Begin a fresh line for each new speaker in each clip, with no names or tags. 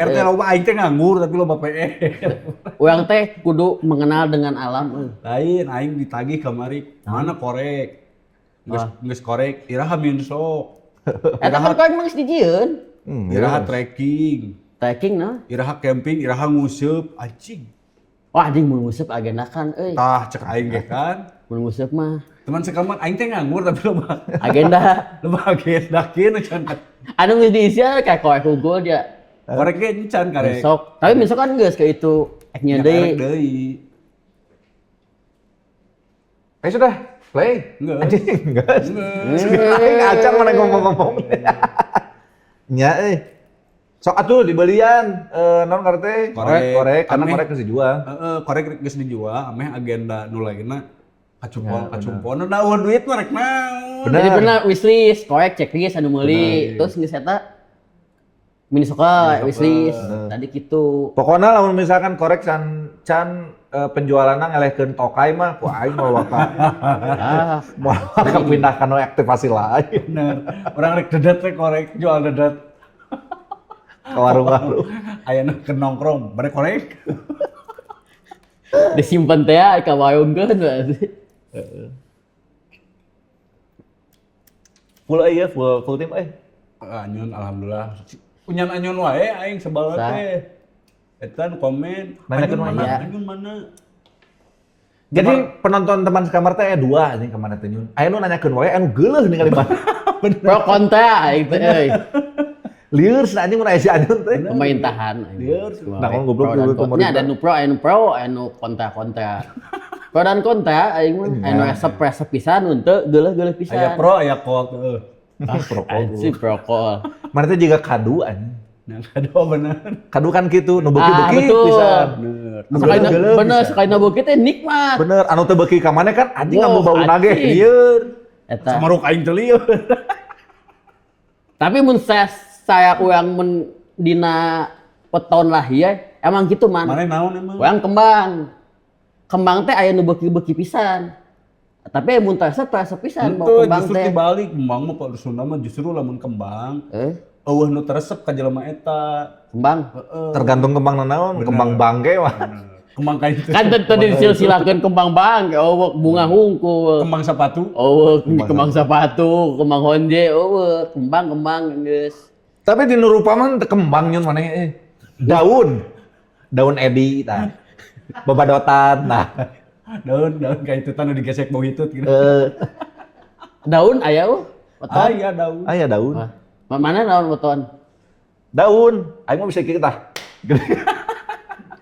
PR teh loba, aing teh nganggur tapi loba PR.
Urang teh kudu mengenal dengan alam euy.
Lain aing ditagih kamari, mana korek. Geus geus korek, iraha minsok.
Eta kan korek mah geus dijieun.
Iraha trekking,
Trekking nah.
iraha camping, iraha nguseup, anjing.
Wah anjing mun nguseup agenda kan euy.
Tah cek aing ge kan.
Mun nguseup mah
Teman sekamar aing teh nganggur tapi loba
agenda.
Loba agenda kieu nu can
Anu geus diisi kayak korek unggul dia.
Korek ge encan karek.
Besok. Tapi besok kan geus ke itu ek
Ya,
nyeun
karek
deui.
deui.
Ayo sudah, play.
Enggak.
Anjing, enggak.
Geus.
Aing ngacang mana ngomong-ngomong. Nya euy. Sok atuh dibelian naon karena teh?
Korek.
Korek, karena
Ameh.
korek geus dijual.
Heeh, korek geus dijual, ameh agenda nu lainna kacumpon kacumpon da eueuh duit mah rek naon.
Bener.
Jadi bener wishlist, korek checklist anu meuli. Terus geus eta mini soccer wishlist. Tadi gitu.
Pokoknya lamun misalkan korek can can penjualanna ngelehkeun tokai mah ku aing moal waka
Ah,
moal waka pindah kana aktivasi lain
Bener. Orang rek dedet teh korek jual dedet.
ke warung-warung.
Aya nu keur nongkrong, bare korek.
Disimpan teh ya ka warung berarti.
Full euy ya, full full tim euy.
Anyun alhamdulillah. Unyan anyun wae aing sebal
Sah.
teh. Eta nu komen,
Nanyakeun
anyun mana?
wae.
Anyun mana?
Jadi penonton teman sekamar teh aya dua anjing kemana teh nyun. Aya nu nanyakeun wae anu geuleuh ningali mana.
Pro kontra aing teh euy.
Lieur cenah anjing mun aya si Anyun teh.
Pemerintahan.
Lieur.
Nah, ngomong goblok
Pro dan
dulu
kontra.
pemerintah.
Ada nu pro, aya nu pro, aya nu kontra-kontra. Pro dan kontra aing mah aya nu resep-resep pisan nu teu geuleuh-geuleuh pisan.
Aya pro aya kol heuh.
Pro
Anjing pro kol.
Mana teh jiga kadu anjing.
Nah, kado bener.
Kadu kan kitu nu beuki-beuki
Ah, betul.
pisan.
Bener.
Nu
Sekali
geuleuh-geuleuh
bener
pisan.
sekali beuki teh nikmat.
Bener, anu teu beuki ka maneh kan anjing
Wow,
ngambu bau nage
anjing.
lieur.
Eta.
Samaruk aing teu lieur.
Tapi mun saya urang mun dina weton lahir emang gitu man.
Mana naon emang?
Urang kembang. Kembang teh aya nu beuki-beuki pisan. Tapi mun resep resep pisan bau
Henteu,
kembang
justru
teh.
dibalik kembang mah Pak Sunda mah justru lamun kembang
Eh,
eueuh nu teresep ka jelema eta.
kembang.
Heeh.
Tergantung kembang nanaon, kembang bangke mah.
Kembang ka itu.
Kan tadi disilsilahkeun kembang bang, eueuh bunga hungkul.
Kembang sepatu.
Eueuh kembang sepatu, kembang honje, eueuh kembang-kembang geus.
Tapi di rupa mah teu kembang nyun maneh eh. Daun. Daun edi tah. Babadotan nah.
Daun daun ka itu nu digesek bau hitut gitu.
Eh, daun aya eueuh. Weton.
Ah iya daun.
Aya daun.
Wah, mana daun weton?
Daun. Aing mah bisa kieu tah.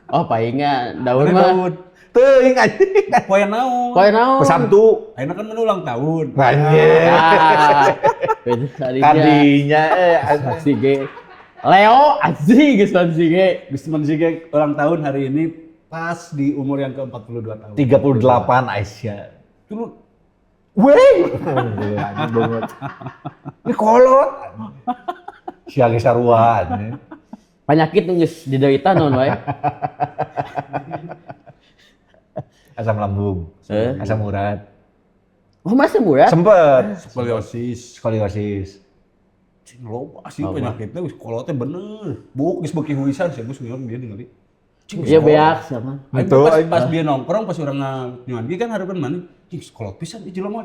Oh, palingan daun
Mana
mah.
daun?
Teuing anjing.
Poe naon?
Poe naon?
Sabtu.
Ayeuna kan mun ulang tahun.
Anjing.
Ah, beda tadinya.
Kadinya eh
Si G. Leo anjing geus si G.
Geus teman si Ge ulang tahun hari ini pas di umur yang ke-42 tahun.
38 Aisyah.
Dulu
Weh. Anjing banget. Ini kolot. Sia ge sarua anjing.
Penyakit nu geus diderita naon wae.
Asam lambung,
Eh.
asam urat.
Oh, masih murah?
Sempet
skoliosis.
skoliosis.
Cing loba sih penyakitnya geus kolotnya bener. Buk geus beuki huisan sih geus ngeun dia ningali. Cing
Iya beak siapa?
Aing
Itu,
pas,
aing.
pas dia nongkrong pas urang nyuan kan harapan mana? Cing kolot pisan ieu jelema.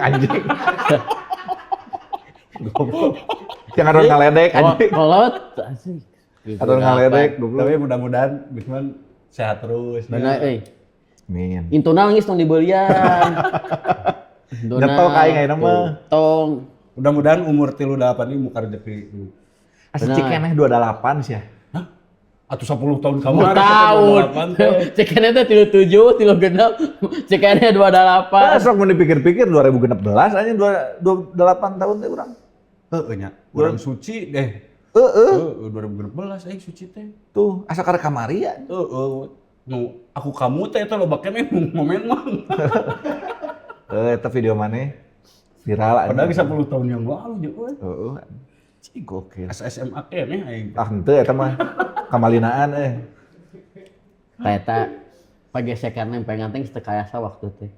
Anjing. Goblok. Yang ada ngaledek anjing.
Kolot anjing.
Atau ngaledek goblok.
Tapi mudah-mudahan Gusman sehat terus.
Bener euy.
Amin.
Intuna geus tong dibelian.
Nyetok aing ayeuna mah.
Tong.
Mudah-mudahan umur 38 ini muka rezeki.
Asa cikeneh 28 sih ya.
Hah? Atau 10 tahun kamari
Tahun.
28 teh.
Cekennya teh 37, 36, cekennya 28.
Ah, sok mun dipikir-pikir 2016 anjing 28 tahun teh urang.
Heeh nya. Urang suci deh.
Heeh.
Heeh 2016 aing suci teh.
Tuh, asa karek kamari ya.
Heeh. Nu aku kamu teh eta loba keneh nu momen mah.
Eh, eta video maneh viral
Padahal
anjing.
10 tahun yang lalu nya euy.
Heeh. Cing gokil.
Asa SMA keneh aing.
Ah, henteu eta mah kamalinaan eh.
Eta pagesekan nempel nganteng teu kayasa waktu teh.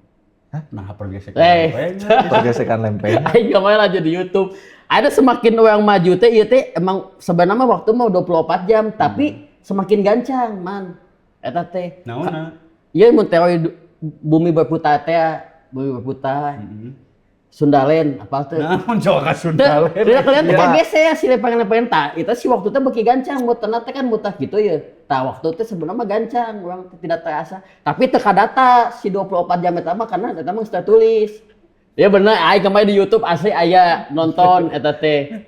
Nah, pergesekan
Eh.
lempengan.
Pergesekan lempeng.
Aing kemarin aja di YouTube. Ada semakin orang maju teh ieu teh emang sebenarnya mah waktu mau 24 jam, tapi semakin gancang, man. Eta teh.
Naonna?
Ieu mun teori bumi berputar teh, bumi berputar. Sundaland, apa teh?
Naon coba ka
Teu,
Sundaland.
tidak kalian teh
Iya.
geser si lempengan-lempengan tah. Itu si waktu teh beuki gancang, muterna teh kan muter gitu ya. Tah waktu teh sebenarnya mah gancang, urang teh tidak terasa. Tapi teu kadata si 24 jam eta mah karena eta mah geus tertulis. Ya bener, aing kemarin di YouTube asli aya nonton eta teh.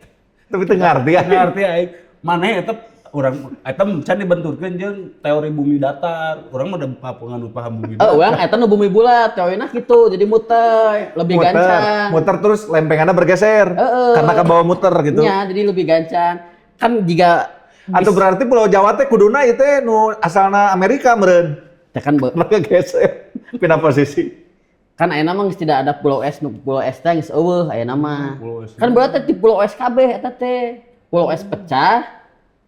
Tapi teu ngarti ya.
Ngerti aing. Maneh eta urang eta can dibenturkeun jeung teori bumi datar. Urang mah udah penganut paham bumi
Eh,
datar.
urang eta nu bumi bulat, teorina gitu, jadi muter, lebih
Muter,
gancang.
muter terus lempengannya bergeser.
Heeh.
Karena ke bawah muter gitu.
Nya, jadi lebih gancang. Kan jika
Atau berarti Pulau Jawa teh kuduna ieu teh nu asalna Amerika meureun.
teh kan
Karena kegeser pindah posisi.
Kan ayeuna mah geus tidak ada pulau es, nu pulau es teh geus euweuh ayeuna mah.
Pulau es.
Kan berarti di pulau es kabeh eta teh. Pulau es pecah,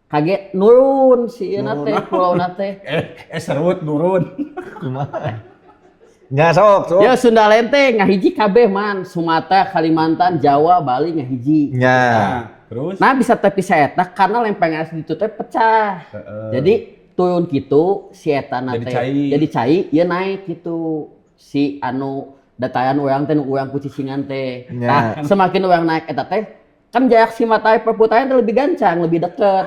kaget nurun si ieu teh pulau teh.
Eh, eh serut nurun.
Kumaha? Nya sok, sok.
Ya Sundaland teh ngahiji kabeh man, Sumatera, Kalimantan, Jawa, Bali ngahiji.
Nya.
Nah, terus
Nah bisa tapi saya eta karena lempeng es itu teh pecah.
Heeh.
Jadi turun gitu si eta na
Jadi
teh.
cai.
Jadi cai, ieu naik gitu si anu dataran urang teh nu urang ku cicingan teh.
Nya.
Nah, semakin urang naik eta teh kan jarak si matahari perputaran teh lebih gancang, lebih deket.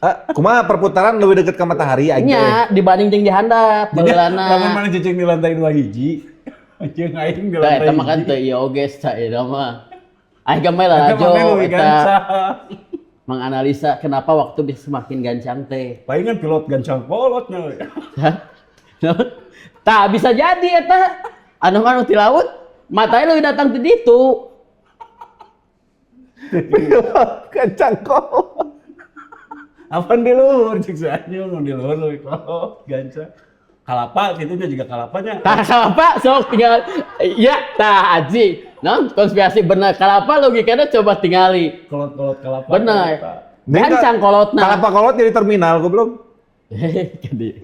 Ah, kumaha perputaran lebih dekat ke matahari aja.
Nya dibanding jeung di handap
Jadi
baheulana.
lamun mana cicing di lantai dua hiji. Jeung aing di
Tah
lantai
eta mah kan
hiji.
teu ieu oge sae mah. Aing mah lah
Eta
jo
maneh leuwih
eta
gancang.
Menganalisa kenapa waktu bisa semakin gancang teh.
Palingan pilot gancang kolotnya.
Hah? Tah bisa jadi eta anu anu ti laut matanya lebih datang ti ditu.
Kencang kok.
Apaan di luhur cek si anjing nu di luhur leuwih kolot gancang. Kalapa kitu nya juga kalapanya.
Tah kalapa sok tinggal ya tah aji. Non konspirasi bener kalapa logikanya coba tingali.
Kolot-kolot kalapa.
Bener.
Eta.
Gancang kolotna.
Kalapa kolot jadi terminal goblok.
Jadi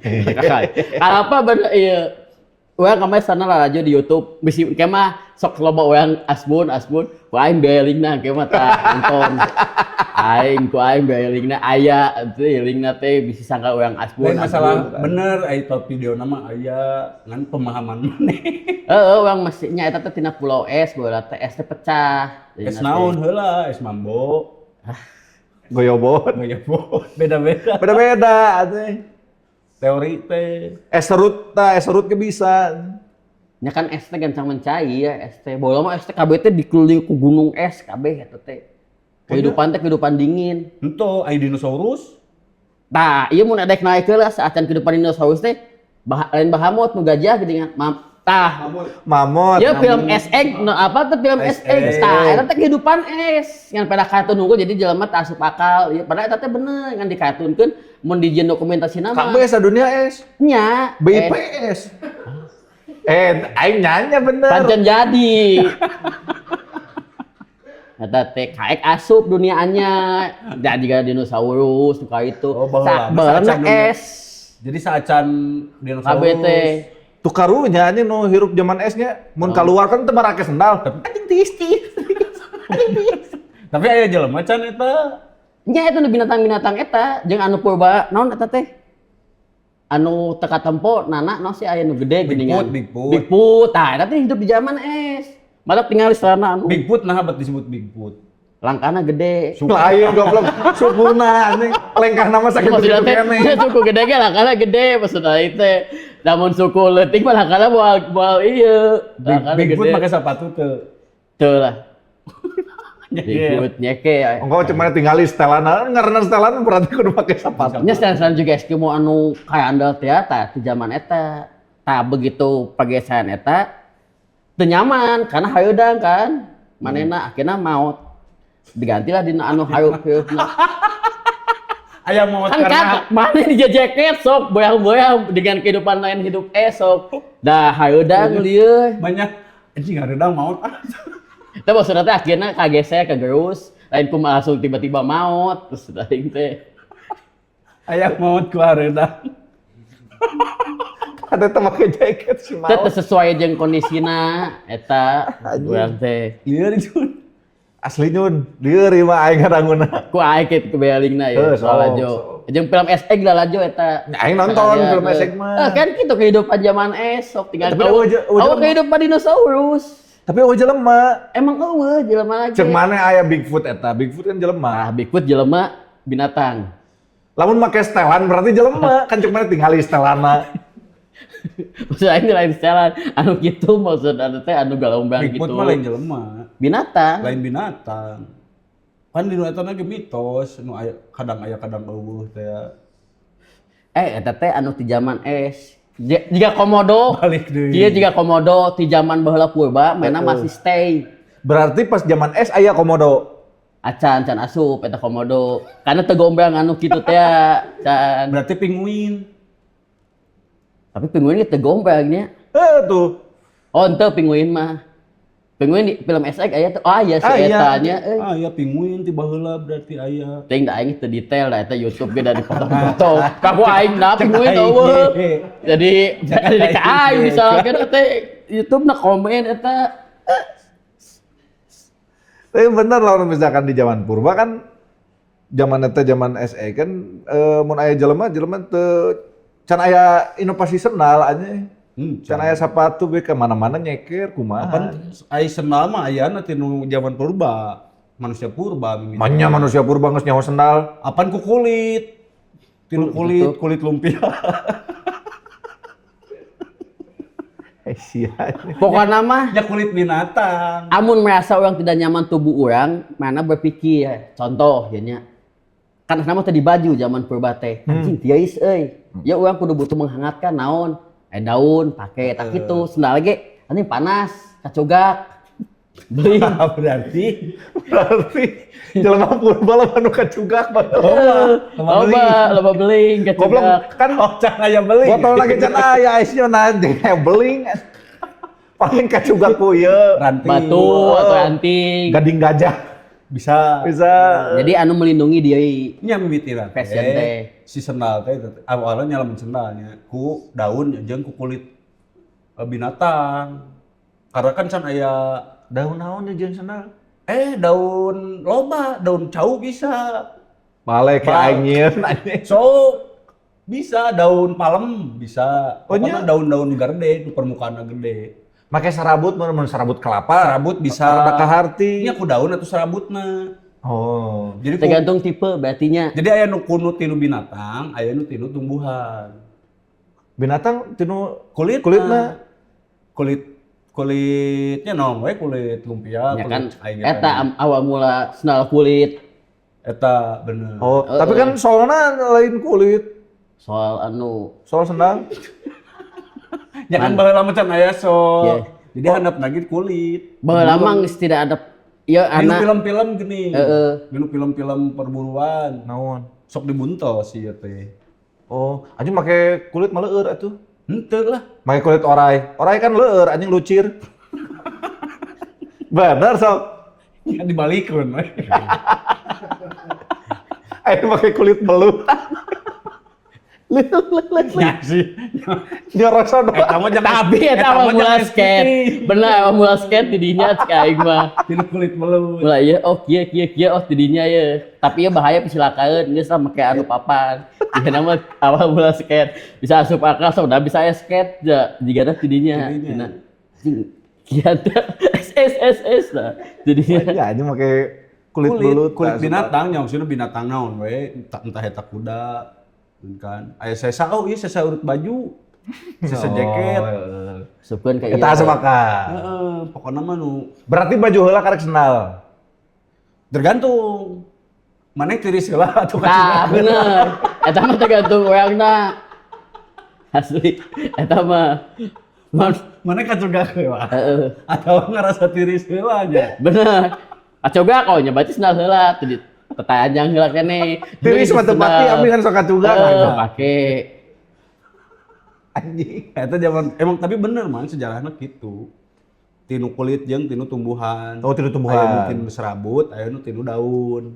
kalapa bener iya. Urang kemarin sana lalajo di YouTube bisi ke mah sok loba urang asbun asbun ku aing biaya linkna ke mah tah nonton. Aing ku aing biaya linkna aya teh linkna teh bisi sangka urang asbun.
Lain masalah
asbun.
Bener aya top video nama aya ngan pemahaman maneh.
Heeh, urang masih nya eta teh tina pulau es baheula teh es teh pecah.
Es naon heula, es mambo.
Goyobot.
Goyobot beda-beda.
Beda-beda atuh.
Teori teh.
Es serut tah, es serut ke bisa.
Nya kan es teh gancang mencair ya, es teh. Baheula mah es teh kabeh teh dikelilingi ku gunung es kabeh eta teh. Kehidupan teh kehidupan dingin.
Henteu aya dinosaurus.
Tah, ieu mun edek naik heula saacan kehidupan dinosaurus teh bah, lain bahamut nu gajah geuningan. Mam, tah.
Mamot.
Ya film SX, no, apa tuh film SX? Tah, eta teh kehidupan es. Ngan pada kartun unggul jadi jelema teh asup akal. Ya padahal eta teh bener ngan dikartunkeun mun dijieun dokumentasina mah.
Kabeh sadunia es.
Nya. Es.
BIPS. Eh, aing nanya bener.
Pancen jadi. Eta teh kaek asup duniaannya. Jadi juga dinosaurus suka itu.
Oh, baheula.
Sa baheula
Saacan dunia.
es.
Jadi saacan dinosaurus.
KB teh.
Tuh karunya anjing nu hirup zaman esnya mun keluar kan teu marake sendal. Anjing tiis tiis. Anjing tiis.
Tapi aya jelema can eta.
Nya eta nu binatang-binatang eta jeung anu purba naon eta teh? Anu teka tempo nana naon sih aya nu gede geuningan.
Bigfoot, Bigfoot.
Bigfoot. Tah eta teh hidup di zaman es. Malah tinggal di sana anu
Bigfoot nah bet disebut Bigfoot.
Langkana gede.
Lain goblok sukuna anjing. Lengkah nama sakit
Maksudnya
begitu
teh,
keneh.
nya suku gede ge langkana gede maksudna teh. Namun suku leutik mah langkana moal moal ieu. Langkana
Bigfoot
gede.
pakai sepatu teu.
Teu lah. Bigfoot nyeke.
Engkau cuma tinggali setelan, ngaranna setelan berarti kudu pakai sepatu.
Nya setelan juga Eskimo anu kayak andal teh tah di zaman eta. Tah begitu pergeseran eta teu nyaman karena hareudang kan. Manehna akhirnya maut. Digantilah dina anu hareup-hareupna.
Aya maut
Kan
karena
kan mana di jaket sok boyang-boyang dengan kehidupan lain hidup esok. Dah hareudang lieu.
Banyak anjing hareudang maut.
Teh maksudna teh akhirnya kageser kegerus, lain kumaha langsung tiba-tiba maut terus aing teh.
Aya maut ku hareudang.
Ada teh make jaket si
Teu
maot.
teu sesuai jeung kondisina eta urang teh.
Lieur, Jun.
Asli, Nyun, lieur ieu mah aing ngaranguna.
Ku aing kitu kebelingna ya
Heuh,
soal
sok,
lalajo.
sok.
Jeung film SX lalajo eta.
Aing nonton film SX mah.
Eh, kan kitu kehidupan zaman es sok tinggal
Tapi
tahu.
eueuh
Oh, kehidupan dinosaurus.
Tapi eueuh jelema.
Emang eueuh jelema lagi.
Cek mana aya Bigfoot eta? Bigfoot kan jelema.
Ah, Bigfoot jelema binatang.
Lamun make setelan berarti jelema. Kan cek mana tinggali setelanna.
Maksud aing lain setelan anu kitu, maksud anu teh anu galombang
Bigfoot
gitu.
mah lain jelema,
Binatang.
Lain binatang. Kan di nu eta ge mitos, nu aya kadang eueuh teh.
Eh, eta teh anu ti zaman es. Jiga komodo.
Balik deui.
Iya, jiga komodo ti zaman baheula purba mana masih stay.
Berarti pas zaman es aya komodo.
Acan can asup eta komodo. Karena teu gombang anu kitu teh can.
Berarti pinguin.
Tapi pinguin ge teu gombang nya.
Eh tuh.
Oh, ente pinguin mah. Pinguin di film SX aya tuh. Ah, iya si
Ah, iya.
eta nya euy.
Ah ya, pinguin ti baheula berarti aya.
Ting da aing teu detail da eta YouTube ge da dipotong-potong. Kaku aing da pinguin eueuh. Jadi jadi ka aing disalahkeun teh YouTube na komen eta.
Tapi bener lah, misalkan di zaman purba kan zaman eta zaman SE kan mun aya jelema jelema teu can aya inovasi sendal aja. Can aya sepatu we ke mana-mana nyeker kumaha.
Apan ai sendal mah ayana ti nu zaman purba. Manusia purba mimiti.
Manya manusia purba geus nyaho sendal.
Apan ku kulit. Tinu kulit, kulit lumpia.
Eh sia.
Pokokna mah
Ya kulit binatang.
Amun merasa orang tidak nyaman tubuh orang, mana berpikir, contoh ya nya. Kan nama tadi baju zaman purba teh. Anjing tiis euy. Ya urang kudu butuh menghangatkan naon? Eh, daun pake tak kitu, sendal ge anjing panas, kacugak. Beli.
Berarti
Berarti jelema purba lah anu kacugak
loba, loba beli.
Loba, loba beling
Goblok
kacugak.
kan
Oh, can aya beli.
botol lagi can aya aisnya nanti beling. Paling kacugak ku ieu.
Ranting.
Batu atau anting.
Gading gajah.
Bisa.
Bisa.
Jadi anu melindungi diri.
Nya mimitiran
Fashion teh.
Si sendal teh awalnya nyalamin sendalnya ku daun jeung ku kulit binatang. Karena kan can aya
Daun naon ya jeung sendal?
Eh, daun loba, daun cau bisa.
Balik ke
Bal.
aing nyieun anjing.
So bisa daun palem bisa.
Oh,
Pokoknya
nya?
daun-daun gede, nu permukaan gede.
Make sarabut mun mun sarabut kelapa.
Serabut bisa.
Rada kaharti.
Nya ku daun atau serabutna.
Oh.
Jadi ku,
Tergantung tipe berarti nya.
Jadi aya nu kunu tinu binatang, aya nu tinu tumbuhan.
Binatang tinu
Kulit
kulitna.
Kulit kulitnya naon we, kulit lumpia,
Ya kan
kulit aing
eta awal mula sendal kulit.
Eta bener.
Oh, tapi kan soalnya lain kulit.
Soal anu
Soal sendal.
Ya kan baheula mah can aya so.
Iya.
Jadi handap lagi kulit.
Baheula mah geus tidak ada ya
Dinu
anak
film-film gini.
Heeh.
Dinu film-film perburuan.
Naon?
Sok dibuntel sih ya teh.
Oh, anjing make kulit mah leur atuh.
Henteu lah.
Make kulit orai. Orai kan leur anjing lucir. Bener sok.
Ya dibalikeun we.
Aing make kulit belut.
Ya sih.
Nyoroson.
Eta mah jangan
Tapi eta
mah
awal mula
jangan
skate. Bener, awal mula skate didinya cek aing mah.
Tinu kulit belut.
Mulai ya, oh kieu kieu kieu, oh didinya ya. Tapi ya bahaya pisilakaeun geus lah make anu papan. Jadi nama awal mula skate bisa asup akal sok da bisa aya skate ja jigana didinya.
Didinya.
Dina. Anjing kieu teh S S S S lah. Jadinya
Ya anjing make kulit,
Kulit,
belut.
kulit
Asup
binatang, yang maksudnya binatang naon we, entah, entah eta kuda kan. Aya sesa, oh iya sesa urut baju. Sesa jaket.
Oh, heeh.
Asupkeun ka ieu.
Eta asup akal.
Heeh, pokoknya mah nu
Berarti baju heula karek sendal.
Tergantung. Mana tiris heula atau
Tah, bener. Eta mah tergantung orangna. Asli, eta mah man,
Mana kacugak heula
heeh.
atau ngerasa tiris heula nya.
Bener. Kacugak oh nya berarti sendal heula teu tetanjang heula keneh.
Tiris mah teu pati abi kan sok kacugak.
Heeh, pake.
Anjing.
Eta zaman emang tapi bener man sejarahnya gitu. Tinu kulit jeung tinu tumbuhan.
Oh, tinu tumbuhan.
Aya nu tinu serabut, aya nu tinu daun.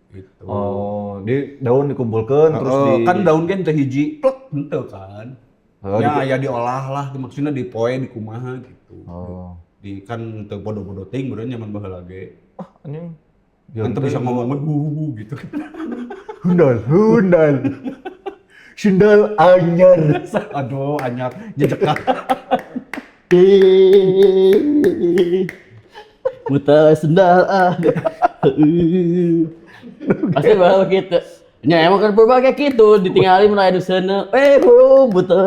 Gitu.
Oh, di daun dikumpulkan terus
Heeh,
di
kan daun kan teu hiji plek henteu kan.
Oh,
Ya, ya diolah lah, maksudnya dipoe di kumaha gitu.
Oh.
Di kan teu bodo-bodo teuing meureun nyaman baheula ge.
Ah, anjing.
Kan teu bisa ngomong hu gitu.
Hundal, hundal. Sendal anyar.
Aduh, anyar jejekan.
Muta sendal ah. Pasti bakal gitu. Ya emang kan berbagai gitu, ditinggalin mun aya nu seuneu. Eh, buta.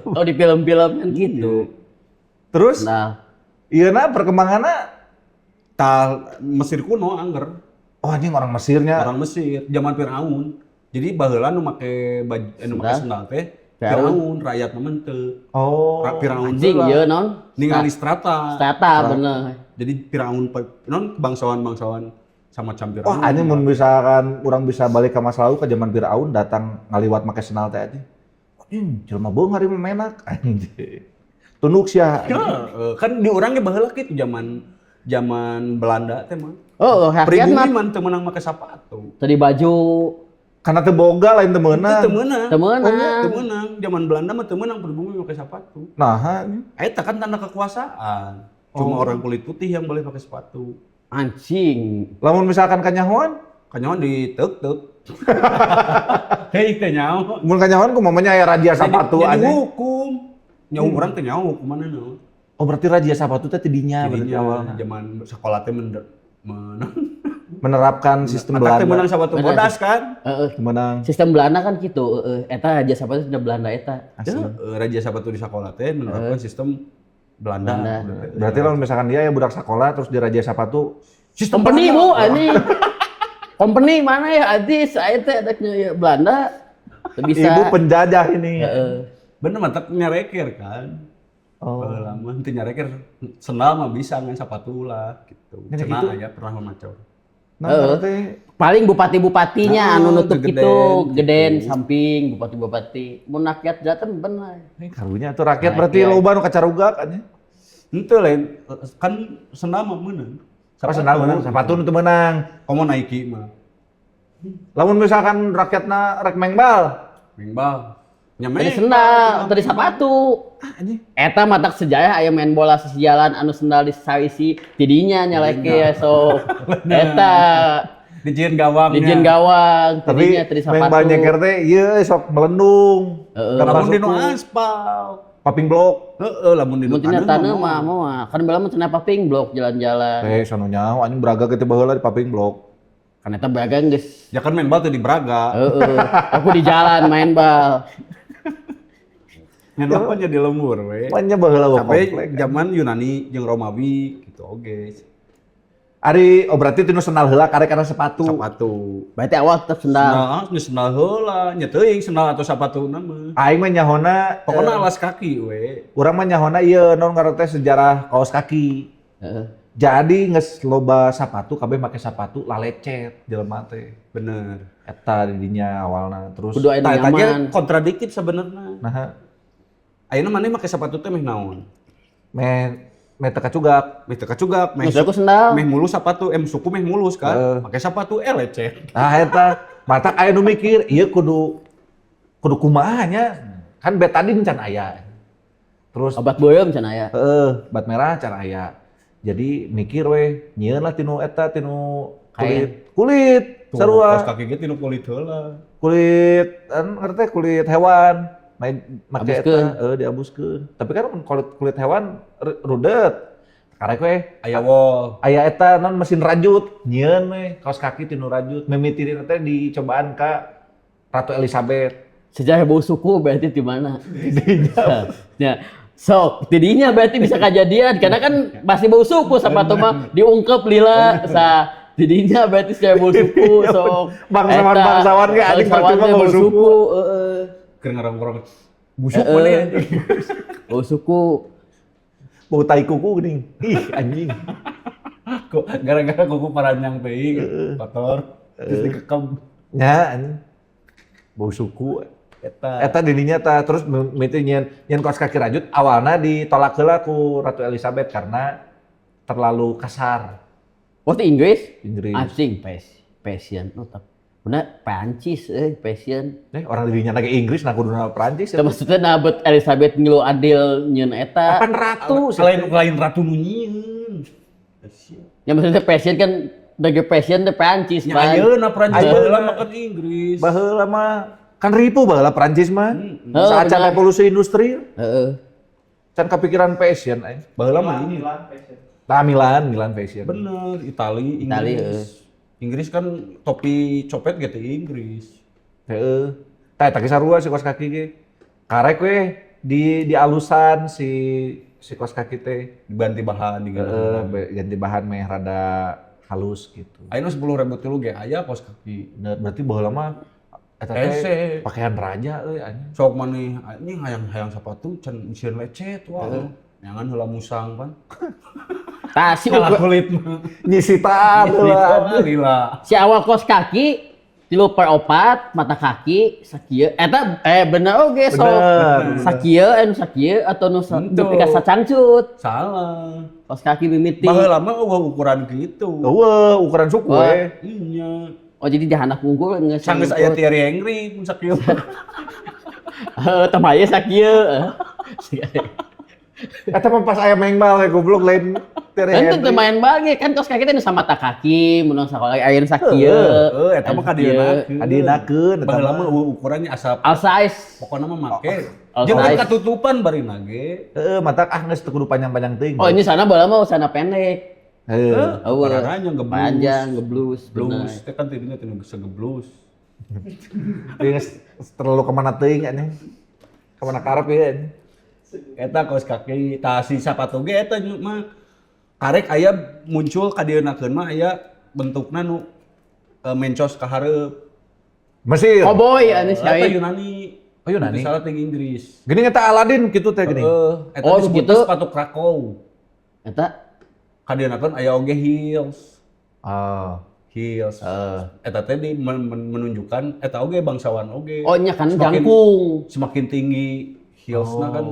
Oh di film-film kan gitu.
Terus
Nah,
iya na perkembanganna
Tah Mesir kuno angger.
Oh anjing orang Mesirnya.
Orang Mesir zaman Firaun. Jadi baheula nu make baju nu make sendal teh
Firaun.
Firaun, rakyat mah henteu.
Oh.
Firaun
anjing
heula.
ieu naon?
Ningali strata.
Strata bener.
Jadi Firaun non bangsawan-bangsawan sama macam Firaun.
Wah, anjing mun misalkan urang bisa balik ke masa lalu ke zaman Firaun datang ngaliwat make sendal teh anjing. Anjing, jelema beunghar ieu mah menak anjing. Tunduk sia.
Ya, kan di urang ge baheula kitu zaman zaman Belanda teh mah.
Oh, rakyat
Pribumi
mah
mah teu meunang make sepatu.
tadi baju
Karena teu boga lain teu meunang.
Teu meunang.
Teu meunang.
Oh, teu meunang. Zaman Belanda mah teu meunang pribumi make sepatu.
Nah, anjing.
Eta kan tanda kekuasaan. Cuma orang kulit putih yang boleh pakai sepatu.
Anjing.
Lamun misalkan kanyahoan,
Kanyahoan diteuk-teuk. Hei teh nyaho.
mun kanyahoan kumaha aya razia sepatu
Jadi
anjing.
hukum. Nyaho urang teh nyaho hukumanna naon.
Oh, berarti razia sepatu teh ti dinya berarti
Jadinya
awalna.
zaman sekolah teh
Menerapkan sistem
Matak teh
Belanda.
meunang sepatu
Bener.
bodas kan.
Heeh.
Menang.
Sistem Belanda kan gitu, heeh. Eta aja sepatu sudah Belanda eta.
Asli.
Raja sepatu di sekolah teh menerapkan sistem Belanda.
Belanda.
Berarti lamun misalkan dia ya budak sekolah terus di razia sepatu
Sistem
Company
Belanda.
bu, anjing. Company mana ya Adis, saya teh adaknya ya Belanda. Teu bisa.
Ibu penjajah ini.
Heeh.
Bener matak nyareker kan.
Oh.
Baheula mah teu nyareker sendal mah bisa ngan sepatu lah gitu.
Nya
Cenah
gitu.
aya pernah memacor.
Nah,
Heeh.
berarti
Paling bupati-bupatinya
Nah,
anu nutup
gegeden,
gitu,
gitu.
geden samping bupati-bupati. Mun rakyat datang bener.
ini karunya tuh rakyat berarti
Rakyat.
loba nu kacarugak anjing.
Henteu lain kan sendal mah meunang.
Oh, sendal meunang, sepatu nu teu meunang.
Komo Nike mah.
Lamun misalkan rakyatna rek mengbal,
Mengbal. Nya
Tadi sendal, tadi sepatu.
ah anjing.
Eta matak sejarah aya main bola sesijalan anu sendal disawisi tidinya nyaleke so. Eta
Dijieun gawangnya.
dijieun gawang,
Tapi
tidinya tadi sepatu.
mengbal nyeker teh ieu sok melendung.
Heeh.
Dapat
Lamun dinu
suku,
aspal.
Paping blok.
Heeh, lamun dinu
Mun tina taneuh mah moal. Kan bala mah cenah paping blok jalan-jalan.
Eh, sono nyaho anjing Braga ge teh baheula di paping blok.
Kan eta bagang geus.
Ya kan main bal teh di Braga.
Heeh. Aku di jalan main bal.
Main bal nya di lembur we.
Manya baheula wa
Sampai
komplek.
zaman Yunani jeung Romawi gitu oge.
Ari, oh berarti tinu sendal heula karek karena sepatu.
Sepatu.
Berarti awal tetap sendal.
Sendal, nya sendal heula, nya teuing sendal atau sepatu mah.
Aing mah nyahona,
Pokoknya alas kaki we.
urang mah nyahona ieu non ngaran teh sejarah kaos kaki.
Heeh.
Jadi geus loba sapatu kabeh make sapatu lalecet jelema teh.
Bener.
Eta didinya awalna terus
Kudu aya nu
Tah eta ge
nyaman.
kontradiktif sebenarnya.
nah
Ayeuna maneh make sepatu teh meh naon?
meh meh teu kacugak.
Meh teu kacugak, meh
Geus aku sendal.
meh mulus sepatu, suku meh mulus kan. Make sepatu lecet.
Nah eta matak aya nu mikir ieu kudu kudu kumaha nya. Kan betadin can aya. Terus
Obat beureum cenah aya.
heeh, bat merah can aya. Jadi mikir we nyieun lah tinu eta tinu kulit kulit
Tuh,
sarua.
kaos kaki ge tinu kulit heula.
Kulit kan ngerti kulit hewan main make eta
Abuskeun.
heeh diabuskeun. Tapi kan mun kulit kulit hewan rudet. Karek we
Aya wol.
aya eta non mesin rajut nyieun we kaos kaki tinu rajut mimitirin teh dicobaan ka Ratu Elizabeth.
Sejarah bau suku berarti di mana? Ya. Sok, tidinya berarti bisa kejadian karena kan pasti bau suku sepatu mah diungkep lila sa tidinya berarti sejarah bau suku sok.
Bangsawan-bangsawan ge anjing
Bangsawan
percuma
teh
bau suku.
Heeh.
Keur ngarang-ngarang busuk mana ya.
Bau suku.
Bau tai kuku geuning. Ih anjing.
Kok gara-gara kuku paranjang teuing kotor terus dikekem
Nya anjing. Bau suku.
eta.
Eta didinya ta terus mimiti nyieun nyieun kaos kaki rajut awalna ditolak heula ku Ratu Elizabeth karena terlalu kasar
Waktu Inggris
Inggris.
asing passion oh, Bener Prancis fashion.
Orang dirinya lagi Inggris nah kuduna Prancis.
Teu maksudnya nah bet Elizabeth ngilu adil nyieun eta.
Kapan ratu?
Lain lain ratu nu nyieun.
Ya maksudnya fashion kan dari fashion teh Prancis,
Nya
Pan.
ayeuna Prancis
Ayeuna.
baheula mah kan Inggris.
Baheula mah kan ripuh baheula Prancis mah.
Heeh,
Saat
bener.
revolusi industri,
Heeh.
can kepikiran fashion aing.
Baheula mah ini.
Nah, Milan, Milan fashion.
Bener, Itali, Inggris.
Itali, heeh.
Inggris kan topi copet gitu Inggris.
Heeh. Tah eta ge sarua si kos kaki ge. Karek we di alusan si si kos kaki teh.
Diganti bahan diganti.
Heeh, ganti bahan meh rada halus gitu.
Ayeuna 10.000 tilu ge aya kos kaki.
Nah, berarti baheula mah eta teh
Hese.
pakaian raja euy anjing.
Sok maneh anjing hayang-hayang sepatu can sieun lecet wah. Jangan heula musang pan.
Tah si
Salah kulit mah.
Nyisitan heula.
Lila.
Si awal kos kaki 3/4 mata kaki sakieu eta bener oge sok
Bener.
sakieu anu sakieu atau nu
Henteu.
nepi ka sacangcut
Salah.
kos kaki mimiti.
Baheula mah euweuh ukuran kitu.
Eueuh, ukuran suku
Wah.
we.
Iya.
Oh, jadi di handap unggul geus
Sanggeus aya Thierry Henry mun sakieu.
Heuh, tamaye sakieu.
Eta mah pas aya main bal we goblok lain Thierry
Kan
Henry.
teu main bal ge kan kos kaki teh nu sama mata kaki mun sakola aya nu sakieu.
Heeh, eta mah kadienakeun.
Kadienakeun eta
Baheula
mah.
mah euweuh ukurannya asa
All size.
pokona mah make.
All
Jeung kan
size.
katutupan barina ge.
Heeh, matak ah geus teu kudu panjang-panjang teuing.
Oh, ini sana baheula mah sana pendek.
Heeh.
Eueuh.
Panjang geblus.
Panjang geblus, bener.
Blus teh kan tidinya teh nu geblus.
Geus terlalu kemana teuing anjing. Kemana karep ya anjing.
Eta kos kaki tah si sapatu ge eta mah karek aya muncul kadienakeun mah aya bentukna nu mencos ka hareup.
Mesir.
Cowboy anu si
Eta
aing.
Yunani.
Oh, Yunani.
Salah ting Inggris.
Gini eta Aladin kitu teh gini.
Heeh, eta
Oh,
disebutna
begitu.
sepatu Krakow.
Eta
Kadienakeun aya oge heels.
Oh.
Heels. Eta teh di menunjukkan eta oge bangsawan oge.
Oh nya kan
Semakin-
jangkung.
Semakin tinggi heelsna kan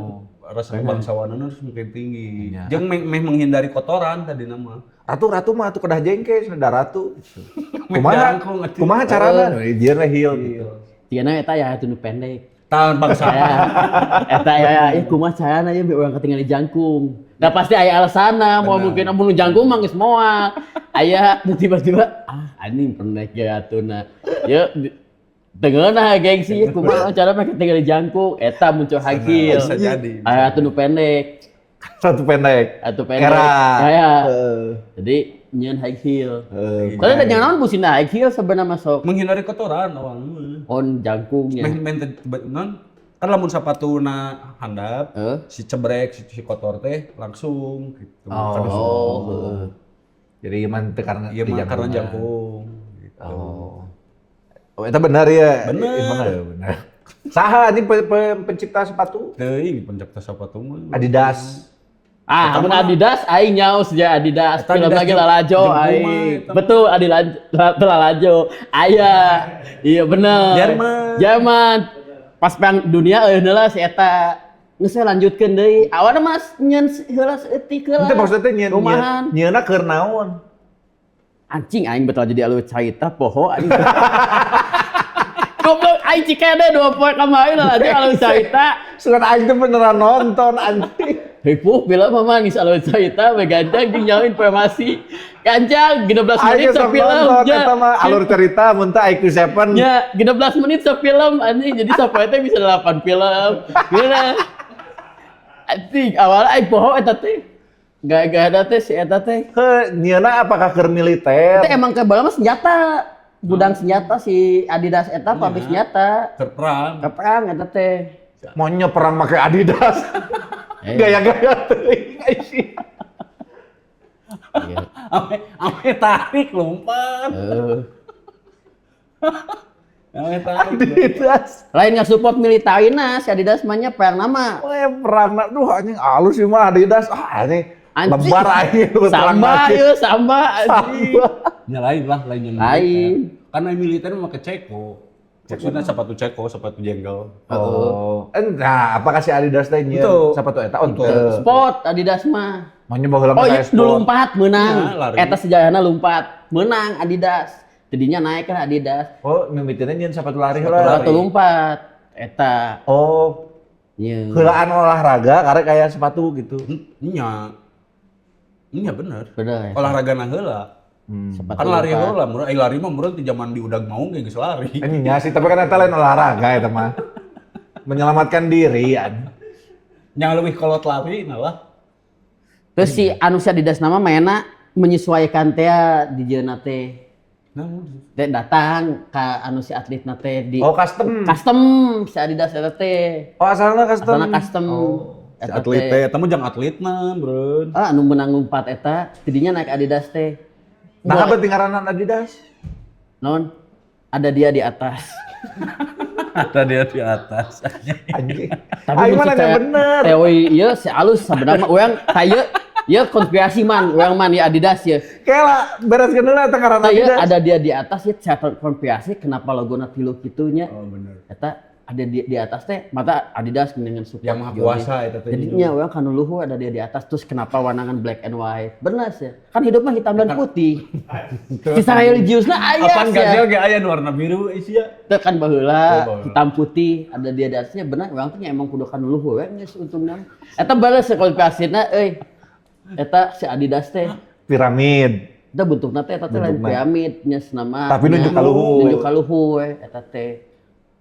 rasa kebangsawanan semakin tinggi. Jeung meh meh menghindari kotoran tadi nama.
Ratu-ratu mah atuh kedah jengke cenah da ratu. Kumaha?
Jangkung atuh.
Kumaha carana? Dijieun we heel gitu.
Tigana eta ya atuh nu pendek.
Tahun bangsa.
Ya, eta ya ya kumaha carana ya biar urang ketinggalan jangkung. Nah pasti aya alasanna, mau mungkin amun nu jangkung mah geus moal. Aya nu tiba-tiba ah anjing pendek ya atuna. Ya tengeunah gengsi ya kumaha cara mah ketinggalan jangkung eta muncul high heel.
Bisa jadi.
Aya atuh nu pendek,
Satu pendek.
atuh pendek.
Era.
Ya, ya.
Heeh.
Jadi nyieun high heel.
Heeh.
Soalnya da naon busina high heel sebenarnya masuk
Menghindari kotoran awalnya.
on jangkungnya.
Meh meh non kan lamun sapatuna handap, si cebrek, si kotor teh langsung gitu.
Oh. Heeh. Jadi mah teu karena
Iya
di
mah karena
jangkungan.
jangkung gitu.
Oh. Oh, eta benar ya.
Bener.
Emang ya, bener. Saha ini pencipta sepatu?
Teuing pencipta sepatu mah.
Adidas.
Ah, amun Adidas aing nyaos ya Adidas.
Eta
Film
Adidas
lagi lalajo
jempol mah,
aing.
eta.
Betul Adidas lalajo. Aya. Iya bener.
Jerman.
Jerman. Pas perang dunia eueuh heula si eta. Geus we lanjutkeun deui. Awana mah nyeun heula saeutik heula.
Itu maksudnya teh nyieun
Rumahan.
nyieunna keur naon?
Anjing aing betul jadi alur carita poho aing. Goblok aing cikede dua poe kamari lalajo alur carita.
Surat aing teh beneran nonton anjing.
Ripuh film mah geus alur carita we ganjang jeung nyaho informasi. Ganjang 16
Aing
menit
geus sok
film.
nonton eta mah alur cerita mun teh IQ 7.
Ya, 16 menit film anjing. Jadi sapoe teh bisa 8 film. Gimana? Anjing, awalnya aing poho eta teh. Gak ada teh si eta teh.
Heuh, nyieunna apakah keur militer?
Itu emang ke bawah mah senjata. Gudang senjata si Adidas eta pabrik senjata.
Keur perang.
Ke perang eta teh.
Maunya perang make Adidas. Gaya-gaya teuing sih.
Iya.
Ame ame tarik lompat.
Heeh.
Ame tarik.
Adidas.
Lain nggak support militerina si Adidas mah nya perang nama.
Wah, perang duh anjing halus sih mah Adidas. Ah anjing
Anjing.
lebar anjing perang
Samba
lagi.
yeuh, samba anjing.
Samba.
Ya lain lah, lain yang
Lain.
Karena militer mah make ceko. Maksudnya sepatu ceko, sepatu jengkel.
Oh. Nah, apakah si Adidas teh nyieun
Betul.
sepatu eta? Oh,
Betul.
teu.
Sport Adidas mah.
Maunya baheula
Oh
mah
iya,
saya
nu lompat menang.
Ya, lari.
Eta sejarahna lompat, menang Adidas. Tidinya naik lah Adidas.
Oh, mimitina nyieun sepatu lari heula.
Sepatu lompat eta.
Oh,
Nya.
heulaan olahraga karek kayak sepatu gitu.
Nya. Nya bener.
Bener.
Olahraga na heula.
Sepatu
Kan lari
lompat.
heula, meureun ai lari mah meureun di zaman di udag maung ge geus lari.
Ini nya sih, tapi kan eta lain olahraga eta mah. Menyelamatkan diri an.
Yang leuwih kolot lari nah lah.
Terus si anu si Adidas nama mainna menyesuaikan teh di jeuna teh.
Nah,
Teh datang ka anu si atletna teh di
Oh, custom.
Custom si Adidas eta teh.
Oh, asalna custom.
Asalna custom.
Si
Eta
atlet
teh.
teh, eta mah jang atletna, meureun.
Ah, anu menang lompat eta, tidinya naik Adidas teh.
Nah, apa tingkaranan Adidas?
Non, ada dia di atas.
Ada dia di atas.
Anjing.
Tapi
Aing
mun
mah nanya
cek
bener.
Teori ieu si alus sebenarnya urang tah ieu konspirasi man, urang man ya Adidas ya.
Kela bereskeun heula eta ngaran
Tah ieu
Adidas.
ada dia di atas ya saya konspirasi kenapa logona tilu kitunya.
Oh bener.
Eta ada di atas teh mata Adidas dengan support
Yang Maha
Johnny.
Kuasa eta teh.
Jadinya urang kan luhur ada dia di atas terus kenapa warnangan black and white. Benar sih. Kan hidup mah hitam dan putih. Sisa religiusna aya
Apan
sia.
gazel ge aya nu warna biru isia.
Teu kan baheula
Oh, baheula.
hitam putih ada dia di atasnya benar urang teh nya emang kudu kan luhur we geus untungna. Eta bales konspirasina euy. Eta si Adidas teh
Piramid.
eta bentukna teh eta teh lain
Bentukna.
piramid nya senama.
Tapi nunjuk ka luhur.
Nunjuk ka luhur we eta teh.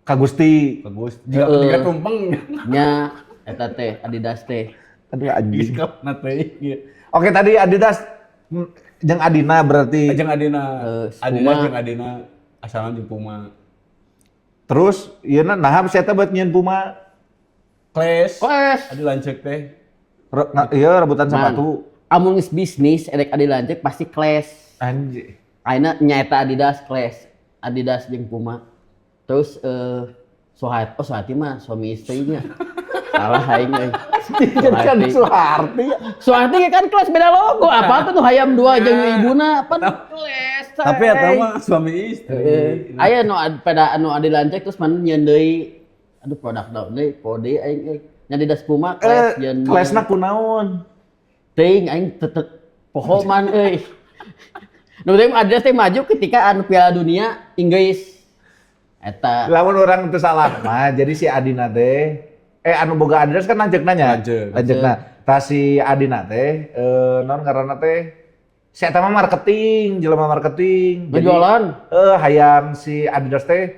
Ka Gusti.
Bagus. Jika
Heeh.
jika tumpeng.
Nya eta teh Adidas teh.
Aduh anjing.
Geus teh.
Oke, tadi Adidas jeung Adina berarti.
Jeung Adina.
Eh,
Adina
Puma.
jeung Adina asalna jeung Puma.
Terus ieu na naha si eta buat nyieun Puma?
Clash.
Clash.
Adi lanceuk teh.
Iya rebutan
Man,
sepatu.
Amun geus bisnis erek adi lanceuk pasti clash.
Anjing.
Ayeuna nyaeta Adidas clash. Adidas jeung Puma. Terus Sohati, oh Sohati mah suami istrinya. Salah aing euy.
Kan Soeharti.
Sohati kan kelas beda logo. Apa tuh nu hayam dua jeung ibuna pan clash.
Tapi eta mah suami istri.
Heeh. Aya nu pada anu adi lanceuk terus mana nyieun deui. Aduh produk daun deui, pode aing euy. Nya Adidas Puma clash jeung
Clashna kunaon?
Teuing aing tetep poho man euy. Nu penting Adidas teh maju ketika anu Piala Dunia Inggris. Eta
Lamun orang teu salah mah, jadi si Adina teh anu boga Adidas kan lanceukna nya.
Lanceuk.
Lanceukna. Tah si Adina teh naon ngaranna teh? Si eta mah marketing, jelema marketing. Jadi,
Ngejualan.
Hayang si Adidas teh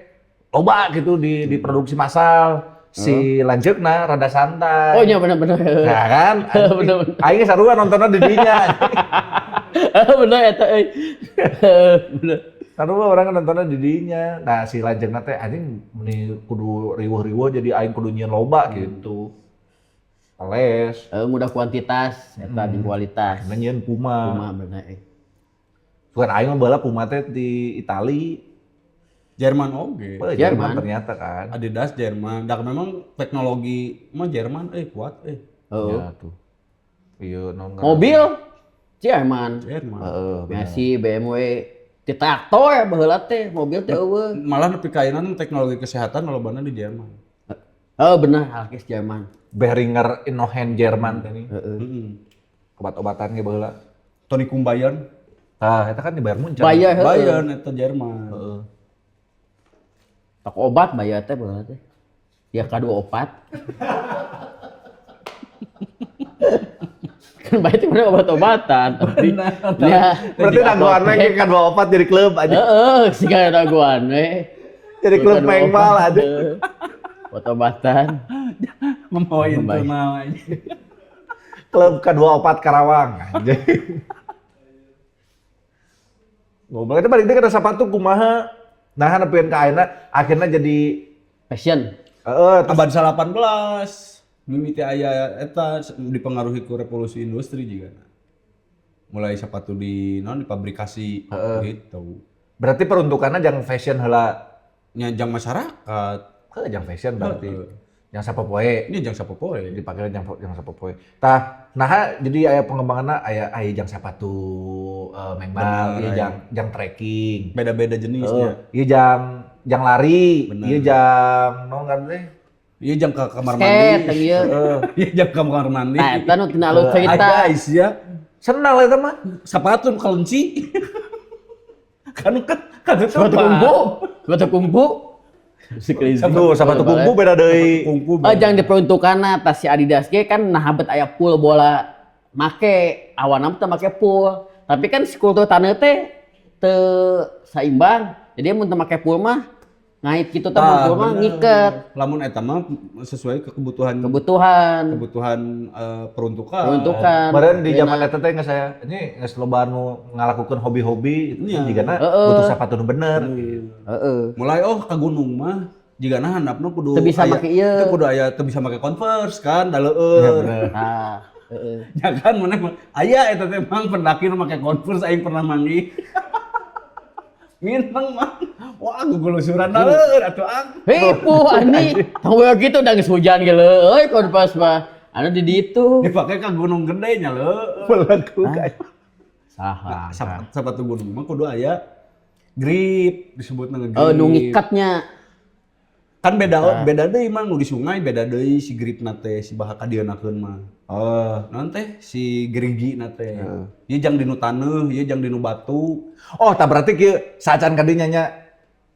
loba gitu di diproduksi massal. Si lanceukna rada santai.
Oh iya bener-bener.
Nah kan?
Bener-bener.
Aing sarua nontonnya di dinya.
Bener eta euy. Bener.
Sarua orang nontonnya di dinya. Nah si lanceukna teh anjing meni kudu riweuh-riweuh jadi aing kudu nyieun loba gitu. Les.
Mudah kuantitas eta jeung kualitas.
Akhirnya nyieun Puma.
Puma bener euy.
Bukan aing mah baheula Puma teh di Itali.
Jerman oge.
Beuh, Jerman
Jerman.
ternyata kan.
Adidas Jerman. Da memang teknologi mah Jerman kuat euy.
Heeh.
Ya tuh. Iya naon ngaranna?
Mobil Jerman.
Jerman.
Heeh, bener.
Messi, BMW, di traktor baheula teh, mobil teh eueuh.
Malah nepi ka ayeuna teknologi kesehatan lolobana di Jerman.
Oh bener, alkis Jerman.
Behringer Innohen Jerman teh nih.
Heeh.
Heeh.
Obat-obatan ge baheula.
Tonikum Bayern.
Tah, eta kan di Bayern Munchen.
Bayer heeh.
Bayern eta Jerman.
Heeh.
Toko obat bayar teh baheula teh. Ya K24. Kan bayar teh bener obat-obatan tapi ya
Berarti dagoan we ke K24 jadi klub aja.
Heeh, siga dagoan we.
Jadi klub mengmal aja.
Obat-obatan.
Membawa internal aja.
Klub K24 Karawang anjing. Ngobrol itu balik deui kana sepatu kumaha. Nah, nepikeun ka ayeuna akhirnya jadi
Fashion.
heeh terus
Abad 18 mimiti aya eta dipengaruhi ku revolusi industri juga. Mulai sepatu di non dipabrikasi gitu.
Berarti peruntukannya jangan fashion heula.
Nya jang masyarakat.
Heuh jang fashion berarti. Jang sapopoe.
Ini jang sapopoe.
Dipakai jang jang sapopoe. Tah, nah jadi aya pengembanganna aya aya jang sepatu mengbal, ieu jang jang trekking.
Beda-beda jenisnya.
Ieu jang jang lari,
Bener.
ieu jang naon kan teh?
Iya jang ke kamar
Skate
mandi.
teh ieu.
Iya jang ke kamar mandi.
Nah, eta nu tina alus cerita.
Ada Aisyah.
Senal eta mah.
Sepatu kelenci. Kan kan kan
Sepatu kungfu, sepatu kungfu. Si crazy.
Tuh, sepatu kungfu beda deui.
Kungfu.
Oh, jangan diperuntukkan tas si Adidas ge kan nah bet aya pool bola make awana mah teu make pool. Tapi kan si kultur taneuh teh teu saimbang. Jadi mun teu make pool mah ngait kitu teh, mun
Tah,
pool mah
bener.
Ngiket
Lamun eta mah sesuai ke kebutuhan
kebutuhan
kebutuhan peruntukan.
Peruntukan.
Meureun di zaman
Enak.
eta teh geus saya ini geus loba nu ngalakukeun hobi-hobi itu
Iya.
jigana butuh sepatu nu bener.
Heeh.
Mulai oh ke gunung mah jigana handapna kudu
Teu bisa
aya-
make ieu.
teu kudu aya teu bisa make Converse kan da leueur.
Tah, heeh.
Ya kan maneh mah aya eta teh mang pendaki nu make Converse, aing pernah manggih. Mineng mah. Wah, gugulusuran da leueur atuh ang.
Hei, puh ani. Tong we kitu da geus hujan ge euy Converse mah. Anu di ditu.
Dipake ka Gunung Gede nya leueur.
Belagu kayak.
Saha.
Sepatu gunung mah kudu aya grip, disebutna ngegrip.
Oh, nu ngikatnya.
Kan beda beda deui mang nu di sungai, beda deui si gripna teh, si bahaka dieunakeun mah.
Oh.
Naon teh si gerigi na teh. Ieu jang dinu taneuh, ieu jang dinu batu.
Oh, tak berarti kieu saacan ka dinya nya.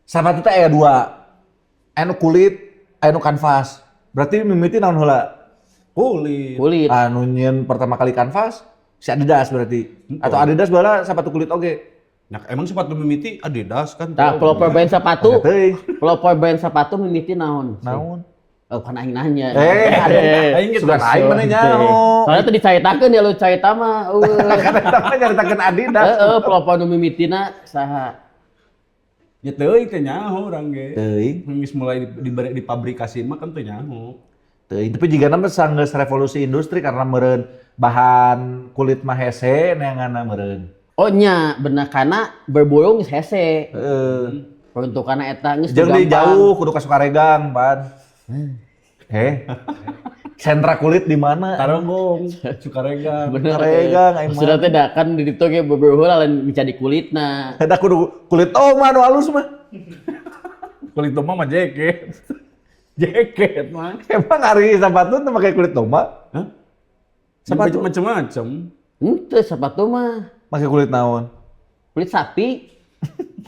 Sepatu teh aya dua. Aya nu kulit, aya nu kanvas. Berarti mimiti naon heula?
Kulit.
Kulit.
Anu nyieun pertama kali kanvas si Adidas berarti. Atau Adidas bala sepatu kulit oge.
Nah, emang sepatu mimiti Adidas kan?
Tah, pelopor brand sepatu.
Teuing.
Pelopor brand sepatu mimiti naon?
Naon?
Oh, kan aing nanya.
Eh, ada
Aing geus
sugan aing mana nyaho.
Soalnya tadi caritakeun ya lu carita mah. Eueuh.
Kan eta mah nyaritakeun Adidas.
Heeh, pelopor nu mimitina saha?
Ya teuing, teh nyaho urang ge.
Teuing.
Geus mulai dipabrikasi mah kan teu nyaho.
Teuing, tapi jigana mah sanggeus revolusi industri karena meureun bahan kulit mah hese neanganna meureun.
Oh nya, bener karena berburu geus hese.
Heeh.
Peruntukanna eta geus
Jeung di
gampang.
jauh kudu ka Sukaregang, Pan. Eh. Sentra kulit di mana?
Tarogong, Sukaregang.
Bener.
Sukaregang, aing mah.
Maksudna teh da kan di ditu ge berburu heula lain mencari kulitna.
Eta kudu kulit oh mah nu halus mah.
Kulit domba mah jaket. Jaket mah.
Emang ari sepatu teu make kulit domba?
Hah?
Sepatu.
Macam-macam.
Henteu, sepatu mah
Make kulit naon?
kulit sapi.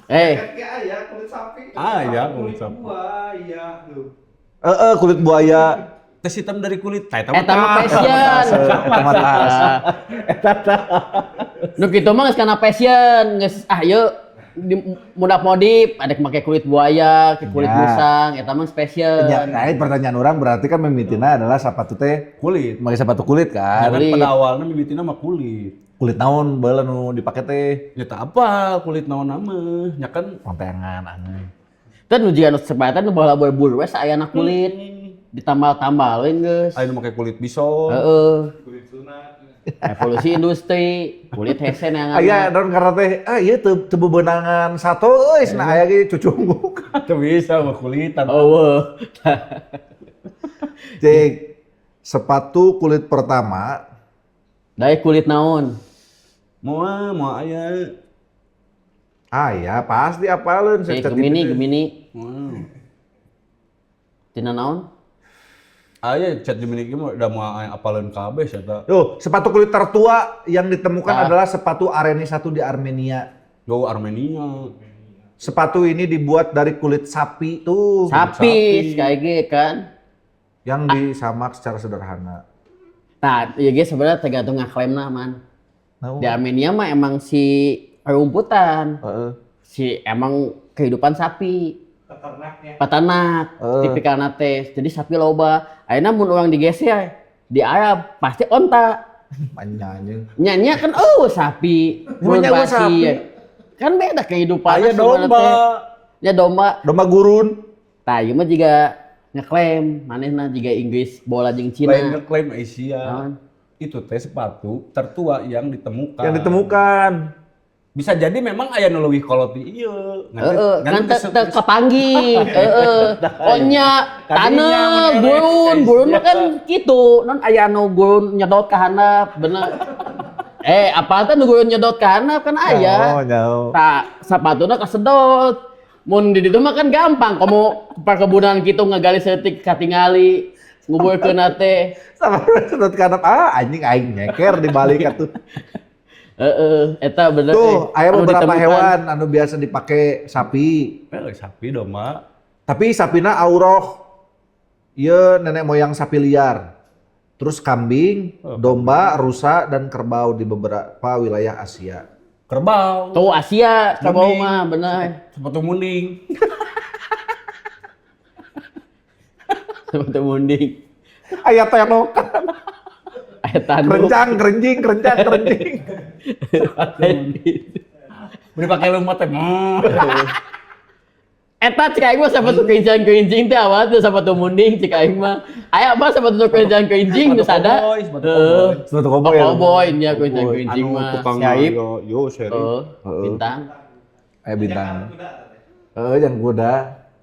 Eh,
Kayak kulit sapi.
Ah, iya, kulit sapi.
Buaya lu.
Heeh, kulit buaya.
Tes hitam dari kulit. Tah, eta
eta mah
tas.
fashion.
Eta mah tas.
Nu kitu mah geus kana fashion, geus ah yeuh di mudah modif, ada make kulit buaya, ke kulit
Ya.
musang, eta mah fashion.
Ya, nah, ini pertanyaan orang berarti kan mimitina adalah sepatu teh
Kulit.
make sepatu kulit
Ya
kan.
kan
Kulit.
pada awalnya mimitina mah kulit.
Kulit naon baheula nu dipake teh?
Ya tak apa, kulit naon nama. Ya kan
Pontengan aneh.
Teh nu jiga nu sepatu nu baheula berburu we saayana kulit. Ditambal-tambal we geus.
aya nu make kulit bison.
Heeh.
Kulit sunat.
Evolusi industri, kulit hese neangan.
Aya daun karena teh ah ieu teu teu bebenangan sato euy cenah aya ge cucungguk.
Teu bisa mah kulitan.
Oh,
Cek sepatu kulit pertama.
Dari kulit naon?
Moal, moal aya.
Ah ya pasti apaleun.
Eh, Gemini, Gemini.
Moal.
Tina naon?
Aya chat Gemini ge mah udah moal aya apaleun kabeh sia eta.
Tuh, sepatu kulit tertua yang ditemukan
Ah.
adalah sepatu Areni 1 di Armenia.
Go Armenia.
Sepatu ini dibuat dari kulit sapi tuh.
Sapi, sekali ge kan.
Yang disamak secara sederhana.
Nah, ieu ge sebenarnya tergantung ngaklaimna man.
Nah,
Di Armenia mah emang si rumputan,
heeh.
si emang kehidupan sapi,
Peternaknya.
peternak, tipikalna teh. Jadi sapi loba. Ayeuna mun urang digeser di Arab pasti onta.
Anjing.
Nyanyi kan oh sapi,
Emang
gurun
nya
pasir.
sapi?
Kan beda kehidupan.
Aya domba.
Ya domba.
Domba gurun.
Tah, ieu mah jiga ngeklaim manehna jiga Inggris bola jeung Cina.
Lain ngeklaim Asia.
Naon?
Itu teh sepatu tertua yang ditemukan.
Yang ditemukan.
Bisa jadi memang aya nu leuwih kolot di ieu.
Heeh, kan teu kapanggih. Heeh. Oh nya,
Tadinya
taneuh,
mun
gurun,
erek.
gurun mah kan kitu. Non aya anu gurun nyedot ka handap, bener. Eh, apa teh nu gurun nyedot ka handap kan aya.
Oh, nyaho.
Tah, sapatuna kasedot. Mun di ditu mah kan gampang, komo perkebunan kitu ngagali saeutik katingali, nguburkeun teh.
Sama sedot kanap ah anjing aing nyeker di balik atuh.
Heeh, eta bener.
Tuh, aya
anu
beberapa
ditemukan.
Hewan anu biasa dipake sapi.
Sapi domba.
Tapi sapina auroch. Ieu nenek moyang sapi liar. Terus kambing, domba, rusa, dan kerbau di beberapa wilayah Asia.
Kerbau.
Tuh Asia kerbau
Munding.
mah bener.
Sepatu munding.
Sepatu munding.
Aya tenokan.
Aya tanduk.
Kerencang, kerencing, kerencang, kerencing.
Beli pakai lumut teh.
Eta cik aing mah sepatu kerincang-kerincing teh awal teh sepatu munding cik aing mah. Aya mah sepatu kerincang-kerincing geus ada.
Cowboy, sepatu
Heeh.
cowboy.
Sepatu cowboy ya?
Cowboy nya kerincang-kerincing
Anu
mah.
tukang
Syaib.
yo yo seri.
Heeh,
Heeh.
bintang.
Aya bintang. Heeh, yang kuda.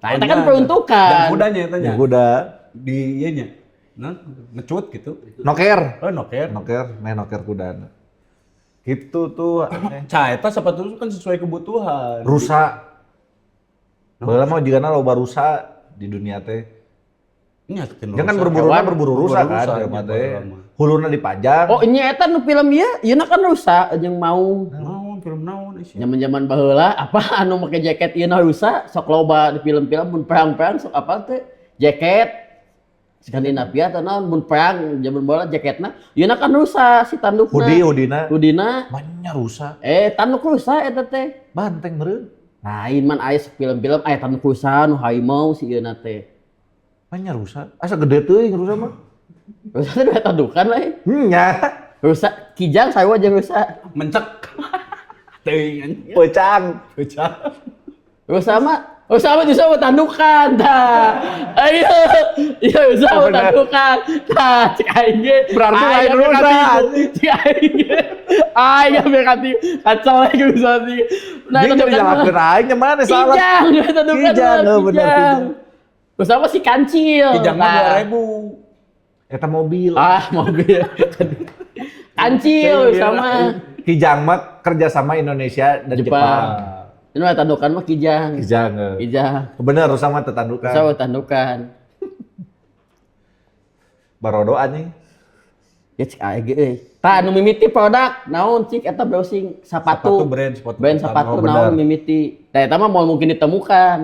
Nah, eta kan peruntukan.
Dan kudanya eta nya.
Yang kuda.
Di ieu nya. Nah, ngecut gitu.
Noker.
Oh, noker.
Noker, nah noker kuda. Gitu tuh. Aneh.
Cah, eta sepatu itu kan sesuai kebutuhan.
Rusa. Baheula mah jigana loba rusa di dunia teh.
Nya teu
Jangan
rusa.
berburu
Hewan.
berburu rusa
Berburu
kan
rusa,
jelema
nya,
teh.
baheula mah.
Huluna dipajang.
Oh, nya eta nu film ieu, ieu kan rusa jeung mau.
Naon film naon isi.
Zaman-zaman baheula apa anu make jaket ieu rusa sok loba di film-film mun perang-perang sok apa teh jaket Skandinavia atau naon mun perang zaman baheula jaketna ieu kan rusa si tandukna.
Hoodie, hoodina.
Hoodina.
Banyak rusa.
Tanduk rusa eta teh.
Banteng meureun.
Lain man aya film-film aya tanduk rusa nu harimau si ieu teh.
Banyak rusa. Asa gede teuing rusa mah.
Rusa teh dua tandukan lain.
Nya.
Rusa kijang sarua jeung rusa.
Mencek. Teuing anjing.
Pecang.
Pecah.
Rusa mah justru mah tandukan tah. Ayo, iya rusa mah
Bener.
tandukan. Tah, cek aing ge.
Berarti lain
Aing
rusa,
katipu. Cek aing ge. Aing ge katipu. Kacau lagi rusa sih. Nah,
Dia jadi
tandukan mah.
nyalakeun aing nya mana salah.
Kijang, tandukan
Kijang,
mah,
oh, bener,
kijang. Rusa mah si kancil.
Kijang mah
Tah.
2000.
Eta mobil.
Ah, mobil. Kancil sama
Kijang mah kerjasama Indonesia dan
Jepang.
Jepang.
Ini mah tandukan mah kijang.
Kijang. Eh.
Kijang.
Bener rusa mah tetandukan.
Rusa mah tandukan.
Barodo anjing.
Ya cik aing ge euy. Tah anu mimiti produk naon cik eta browsing sepatu.
Sepatu brand, sepatu
Brand
pertama.
sepatu
Oh, bener.
naon mimiti. Tah eta mah moal mungkin ditemukan.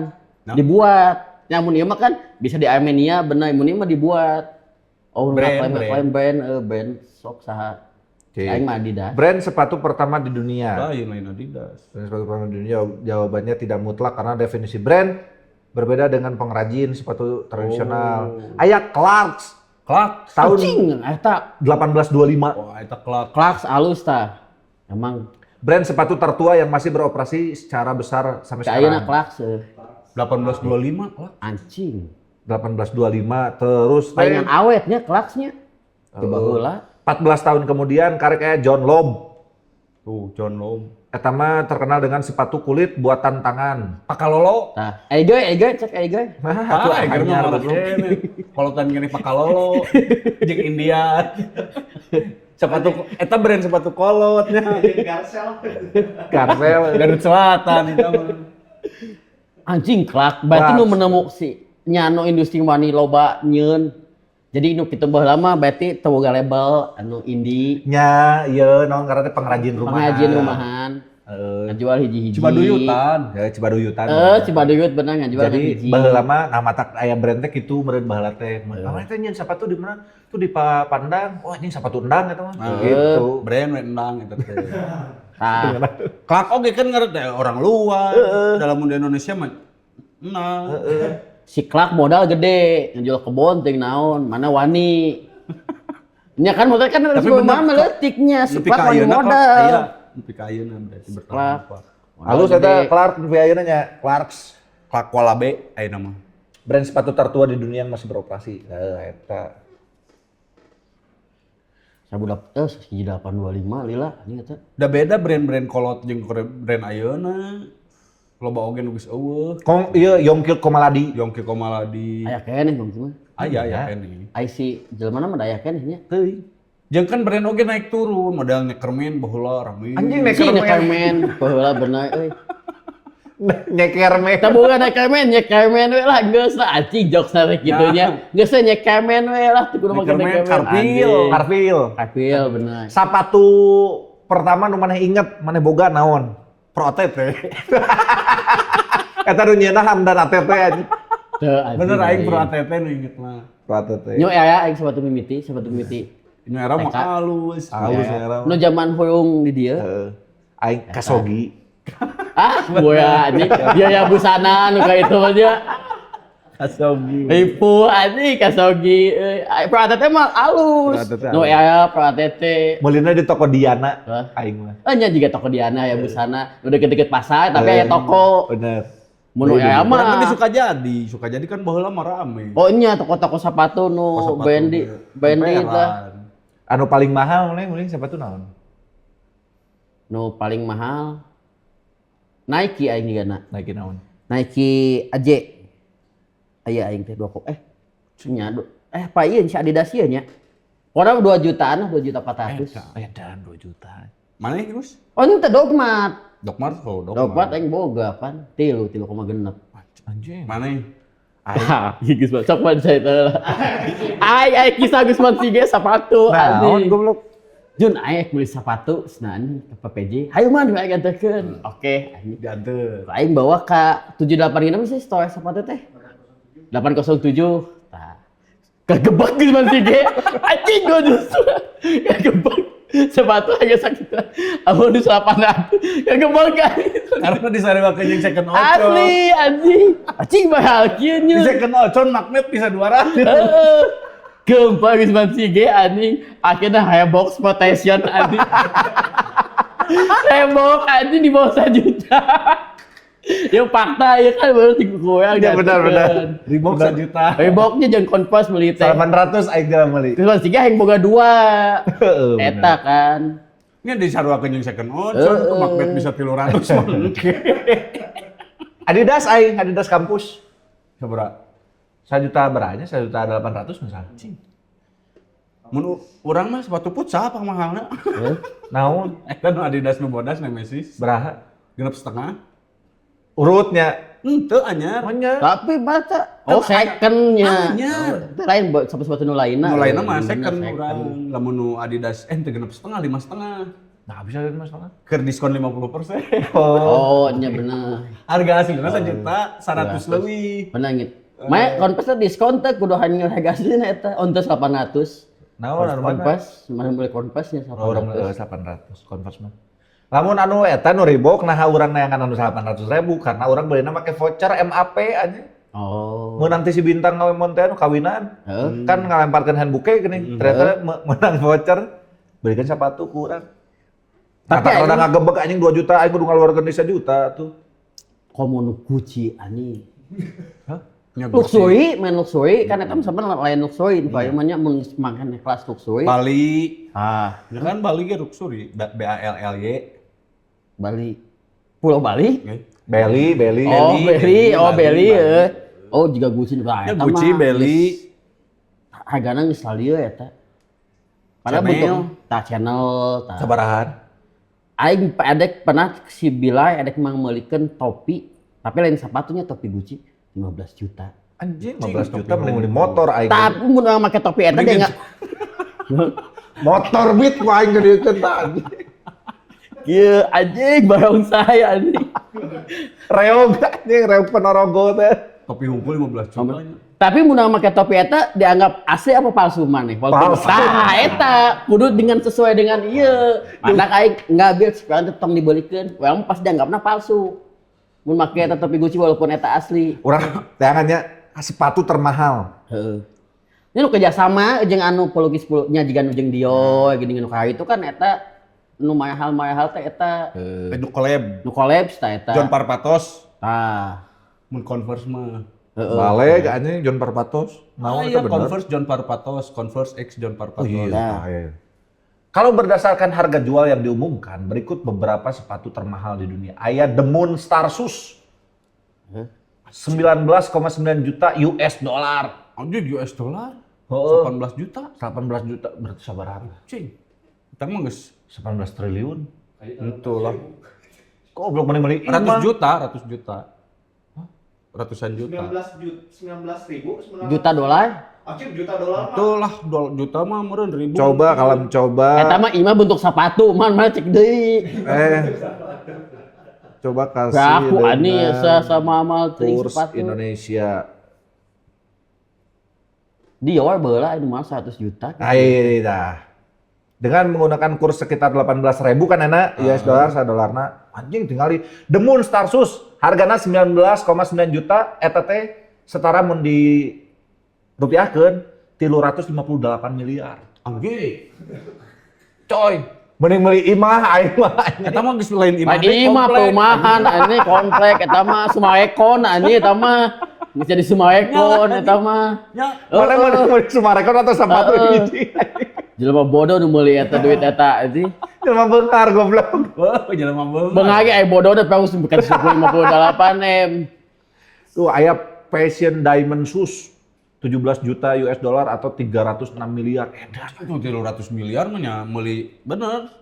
Nah.
Dibuat. Ya mun ieu mah kan bisa di Armenia bener mun ieu mah dibuat. Oh,
Brand,
brand,
brand.
brand, brand, brand sok saha.
Cik.
Aing mah Adidas.
Brand sepatu pertama di dunia.
Lain lain Adidas.
Brand sepatu pertama di dunia jawabannya tidak mutlak karena definisi brand berbeda dengan pengrajin sepatu tradisional. Aya Clarks
Clarks.
tahun
Anjing, eta
1825.
Wah, eta Clarks.
Clarks alus tah. Emang
Brand sepatu tertua yang masih beroperasi secara besar sampai
ka ayeuna
sekarang.
Clarks euy.
1825 Clarks.
Anjing.
1825 terus teh,
Palingan awetnya Clarksnya. Tiba heula.
14 tahun kemudian karek aya John Lobb.
Tuh, John Lobb.
Eta mah terkenal dengan sepatu kulit buatan tangan.
Pakalolo.
Tah, Eiger, Eiger, cek Eiger.
Nah,
Ah, Eiger mah
anyar
malah
goblok.
kene. Kolotan gini Pakalolo. Jeung India. Sepatu eta brand sepatu kolotnya.
Garcel.
Garcel.
Garut Selatan eta mah.
Anjing Clark, berarti nu
Clarks.
menemu si nyano industri wani loba nyeun. Jadi nu kitu baheula mah berarti teu boga label anu indie,
Nya, ieu naon ngaranna teh pengrajin rumahan.
pengrajin rumahan,
Heeh.
ngajual hiji-hiji.
Cibaduyutan.
Ya Cibaduyutan.
Cibaduyut bener ngajual
Jadi
hiji.
baheula mah nah matak aya brand teh kitu meureun baheula teh. Mana teh nyeun sepatu di mana? Tuh di Pandang. Wah, anjing sepatu endang eta mah. Gitu.
Brand we endang eta teh.
Tah,
Clark oge kan ngaran teh orang luar. Dalam di Indonesia mah nah.
si Clark modal gede, ngajual kebon teuing naon, mana wani. Nya kan modal kan harus
Tapi bener,
mah leutiknya si
Nepi
Clark
ka
wani
ayeuna Clark
modal.
aya. Nepi ka ayeuna berarti bertahan.
Clark. Modal
Halus
gede.
eta Clark nepi ayeuna nya, Clarks.
Clark Walabe ayeuna mah.
Brand sepatu tertua di dunia yang masih beroperasi. Nah, eta.
1825 lila anjing eta.
Da beda brand-brand kolot jeung brand ayeuna. Loba oge nu geus eueuh.
Kong ieu Yongki Komaladi.
Yongki Komaladi.
Aya keneh Bang mah.
Aya aya keneh.
Ai si jelema mah aya keneh nya.
Teuing.
Jeung kan brand oge naik turun, modal nyekermen baheula rame.
Anjing
Si
neker
Neckerman baheula bener euy.
nyeker meh.
Kita boga Neckerman, Neckerman we lah geus lah anjing jokes na rek kitu nya. Geus we Neckerman we lah teu kudu make
Neckerman,
Neckerman.
Carpil.
Anjing.
Carville.
Carpil bener.
Sepatu pertama nu maneh inget, maneh boga naon?
Pro ATT.
Eta nu nyieunna Hamdan ATT anjing.
Teu, anjing.
Bener aing Pro ATT nu inget mah.
Pro ATT.
Nyo era aing sepatu mimiti, sepatu mimiti.
Ini era mah
TK.
halus.
Halus era.
Nu zaman hoyong di dieu.
Heeh. Aing kasogi.
Ah, boya anjing. Biaya busana nu ka itu mah dia.
Kasogi.
Ripu anjing kasogi. Pro ATT mah alus.
Pro ATT
Nu
alus.
era Pro ATT.
Meulina di toko Diana
Hah?
aing mah.
Eh nya juga toko Diana ya busana. Nu deket-deket pasar tapi aya toko.
Bener.
Mun nu era
Urang kan di
mah.
Sukajadi kan baheula mah rame.
Oh nya toko-toko sepatu nu
Toko sepatu,
Bendi,
iya.
Bendi tah.
Anu paling mahal maneh meuli sepatu naon?
Nu paling mahal Nike aing juga na.
Nike naon?
Nike AJ. Aya aing teh 2 kok. Nya apa ieu si Adidas ieu nya. Orang 2 jutaan, 2 juta 400.
Edan 2 juta.
Mana ya, Gus?
Oh, ini teh Dogmat.
Dokmart, oh,
Dogmat
Dokmart.
aing boga pan. 3, 3,6.
Anjing.
Mana ya?
Ah, Gusman sok pan saya teh lah. Aing aing kisah Gusman sige sepatu
Naon
anjing.
goblok?
Jun aing beli sepatu senan ke PPJ. Hayu man aing anterkeun. Oke, anjing.
Diantar.
Aing bawa ke 78 ini sih store sepatu teh. 807. Tah. Kegebak Gusman sige. Anjing gua justru. Kegebak. Sepatu agak sakit. Amun di 800. Kegebak kan.
Karena disarewakeun jeung second ocon.
Asli anjing. Anjing mahal kieu
Di
nya.
second ocon magnet bisa 200.
Heeh. Gempa Gusman sige anjing. Akhirnya hebox potation anjing. Hebox anjing di bawah 1 juta. Ya fakta ya kan baru tiga goyang.
Ya benar benar.
Reebok 1 juta.
Reeboknya jangan Converse beli teh.
800 aing jalan meuli.
Gusman sige yang boga dua.
Heeh, bener.
Eta kan.
Ini disarewakeun jeung second ocon tuh magnet bisa 300 mah.
Adidas aing, Adidas kampus.
Sabaraha?
1 juta beranya, 1 juta 800 misalnya.
Mun urang mah sepatu futsal apa mahalna?
Naon?
Eta nu Adidas nu bodas Nemesis.
Beraha?
6,5.
Urutnya.
Henteu anyar.
Nya.
Tapi baca. Oh secondnya.
Anyar.
Itu lain sepatu-sepatu nu lainna.
Nu lainna mah
Bener,
second urang. Lamun nu Adidas teu 6,5, 5,5.
Nah, bisa lima setengah.
Keur diskon 50%.
Oh.
Oh, nya bener.
Harga aslinya 1 juta 100 leuwih.
Bener gitu. Maya Converse teh diskon teh kudu hanya harga aslinya eta ontos 800.
Naon anu mana?
Converse, mana beli Converse-nya
Oh, urang
800.
800 Converse mah. Lamun anu eta nu Reebok nah urang neangan anu 800 ribu karena urang beulina make voucher MAP anjing.
Oh.
Meunang ti si bintang ngawe teh anu kawinan.
Heeh.
Kan ngalemparkeun handbooke geuning. Ternyata menang voucher belikan sepatu ku urang.
Tapi
Tapi rada
aing-
ngagebek anjing 2 juta aing kudu ngaluarkeun deui 1 juta tuh.
Komo nu Gucci anjing.
Hah?
Nya Gucci.
Luxury, main luxury kan eta mah sebenarnya lain luxury, nu aya mah nya mun makan kelas luxury.
Bali.
Ah,
Ya kan Bali ge luxury, B A L L Y.
Bali. Pulau Bali?
Nggih.
Beli, beli.
Oh, Beli,
Beli,
oh
Bali,
Beli,
Bali.
eh. Oh, juga Gucci nu
Ya
eta
Gucci,
mah
Beli.
geus hargana geus lalieu eta. Padahal
Channel.
bentuk tah channel tah.
Sabarahan.
Aing edek pernah si Bilai edek mang meulikeun topi, tapi lain sepatunya topi Gucci 15 juta.
Anjing 15 juta mending beli motor aing.
Tapi mun urang make topi eta dia enggak
Motor beat ku aing geudekeun tah anjing.
Ieu anjing barong saya anjing.
Reog anjing, reog Ponorogo teh.
Topi hungkul 15 juta.
Tapi mun urang make topi eta dianggap asli apa palsu maneh? Walaupun
Palsu.
tah eta kudu dengan sesuai dengan ieu. Matak aing enggak bil sekarang teh tong dibeulikeun. Urang pas dianggapna palsu. Mun make eta topi Gucci walaupun eta asli.
Urang teangannya sepatu termahal.
Heeh. Ini nu kerjasama jeung anu pelukis nya jiga nu jeung Dio gini nu kayak itu kan eta nu mahal-mahal teh eta
Nu collab.
nu collabs tah eta.
John Parpatos.
Tah.
Mun Converse mah.
Heeh.
Balik anjing John Parpatos.
Ah,
Naon
iya,
eta bener?
Converse John Parpatos, Converse X John Parpatos.
Oh iya,
Nah.
iya. Kalau berdasarkan harga jual yang diumumkan, berikut beberapa sepatu termahal di dunia. Aya The Moon Star Shoes. 19,9 juta US dollar.
Anjir US dollar.
Heeh.
18 juta.
18 juta berarti sabaraha?
Cing. Kita mah geus
18 triliun.
Itu lah.
Goblok mending beli
Ratus juta, ratus juta. Ratusan juta.
19 juta, 19 ribu, 9
Juta dolar.
Anjir juta dolar mah.
Itulah juta mah meureun ribu.
Coba kalau coba
Eta mah imah bentuk sepatu, man mana cek deui.
Coba kasih
Aku ani
dengan
sama amal teuing
kurs
sepatu.
Indonesia.
Dior baheula anu mah 100 juta.
Nah, iya, dah. Dengan menggunakan kurs sekitar 18.000 kan enak, US dollar sadolarna. Anjing tinggali The Moon Star Shoes hargana 19,9 juta eta teh setara mun di rupiahkeun 358 miliar.
Angge.
Coy, mending meuli imah aing mah.
Eta mah geus lain imah.
Lain imah
komplek.
perumahan ani komplek eta mah Sumarekon ani eta mah geus jadi Sumarekon eta mah.
Ya,
Mana mending meuli Sumarekon atau sepatu hiji.
Jelema bodoh nu meuli eta duit eta anjing.
Jelema beunghar goblok.
Wah, jelema beunghar.
Beunghar ge aya bodoh teh paus bukan 58 M.
Tuh aya Fashion Diamond Shoes 17 juta US dollar atau 306 miliar. Edan.
Itu 300 miliar mah nya meuli bener.